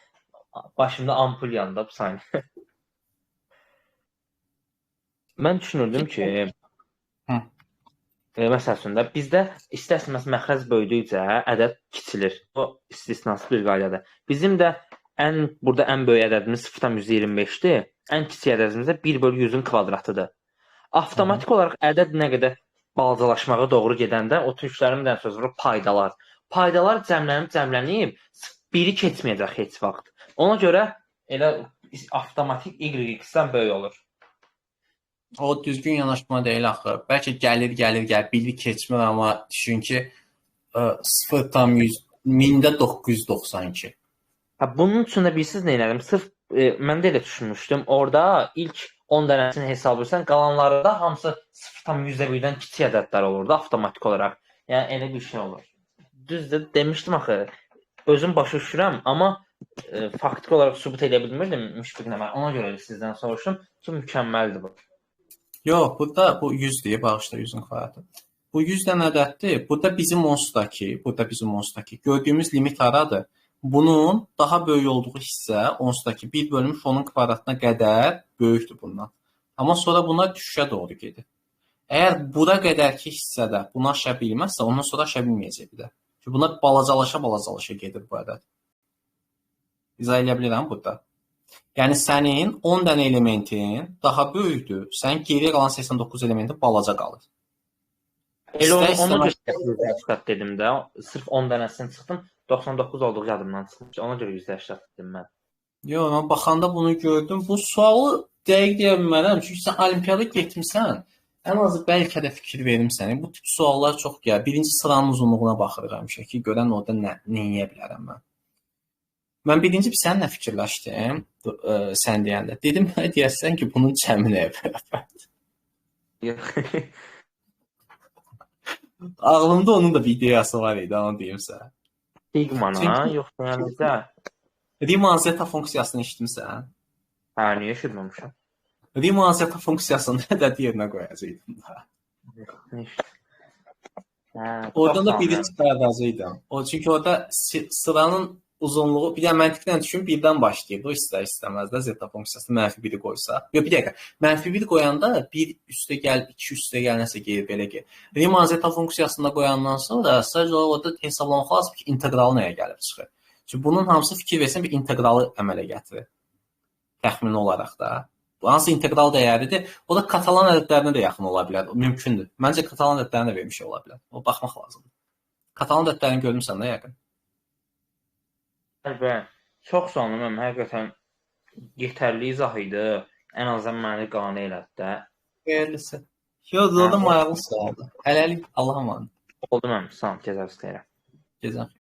Başımda ampul yandı bu saniyə. Mən düşünürdüm ki, məsəl üçün də bizdə istər-istəməz məxrəc böyüdükcə ədəd kiçilir. O istisnasız bir qaydadır. Bizim də burada ən böyük ədədimiz 0,25-dir. Ən kiçik ədədimiz də 1 bölü 100-ün kvadratıdır. Avtomatik olaraq ədəd nə qədər balacalaşmağa doğru gedəndə o türklərin bir dənə sözü var, paydalar. Paydalar cəmlənib, biri keçməyəcək heç vaxt. Ona görə elə avtomatik Y-dən böyük olur. O düzgün yanaşma deyil axı. Bəlkə gəlir, gəlir, gəlir, biri keçmir, amma düşün ki 0,100, 1000'də 992. Bunun üçün də bilirsiniz nə elədim? Sırf mən də elə düşünmüşdüm. Orada ilk 10 dənəsini hesablayırsan, qalanları da hamısı 0,1-dən kiçik ədədlər olurdu avtomatik olaraq. Yəni elə bir şey olur. Düzdür, demişdim axı, özüm başa düşürəm, amma faktiki olaraq sübut eləyə bilmirdim Müşfiqlə mən. Ona görə sizdən soruşdum ki, mükəmməldir bu. Yox, burada bu 100 deyə bağışla 100-ün kvadratı. Bu 100 dənə ədəddir. Burada bizim onsudakı gördüyümüz limit haradır? Bunun daha böyük olduğu hissə onsudakı 1 bölünmüş onun kvadratına qədər böyükdür bundan. Amma sonra buna düşüşə doğru gedir. Əgər bura qədərki hissədə bunu aşa bilməzsə, ondan sonra aşa bilməyəcək bir də. Çünki buna balacalaşa gedir bu ədəd. İzah eləyə bilirəm burada. Yəni sənin 10 dənə elementin daha böyükdür. Sənin geriyə qalan 89 elementin balaca qalır. Elə ona görə 180 dedim də. Sırf 10 dənəsini çıxdım, 99 olduğu yadımdan çıxmış. Ona görə 180 dedim mən. Yox, mən baxanda bunu gördüm. Bu sualı dəqiq deyə bilmərəm. Çünki sən olimpiyada getmisən. Ən azı bəlkə də fikir verim sənə. Bu tip suallar çox gəlir. Birinci sıranın uzunluğuna baxırıq həmişə ki, görən orada nə edə bilərəm mən. Mən birinci bir səninlə fikirləşdim, sən deyəndə. Dedim, deyəsən ki, bunun cəmi nəyə bərabərdir? Ağlımda onun da bir ideyası var idi, onu deyim sənə. Sigmana, yoxsa yəni də? Riemann zeta funksiyasını eşitmisən? Hə, niyə eşitməmişəm? Riemann zeta funksiyasını ədəd yerinə qoyacaqdım da. Oradan da biri çıxardacaqdım. Çünki orada sıranın uzunluğu, bir də məntiqlə düşün, birdən başlayırdı. O istər istəməz də zeta funksiyasını mənfi 1-i qoysa. Yox, bir dəqiqə. Mənfi 1 qoyanda 1 üstə gəl, 2 üstə gəl, nəsə gedir, belə gedir. Riemann zeta funksiyasını qoyandan sonra sadəcə orada hesablamaq lazım ki, inteqralı nəyə gəlib çıxır. Çünki bunun hamısı fikir versən bir inteqralı əmələ gətirir. Təxmini olaraq da. Hansı integral dəyəridir? O da Katalan ədədlərinə də yaxın ola bilər. Mümkündür. Məncə Katalan ədədlərinə də vermiş ola bilər. O baxmaq lazımdır. Katalan ədədlərini görmüsən də yəqin. Bəli. Çox sağ olun. Həqiqətən yetərli izah idi. Ən azından məni qane elədi də. Xeyirlisi. Yox, o da maraqlı sualdır. Hələlik Allaha əmanət. Oldu mənim. Sağ olun. Gecəniz xeyir. Gecən.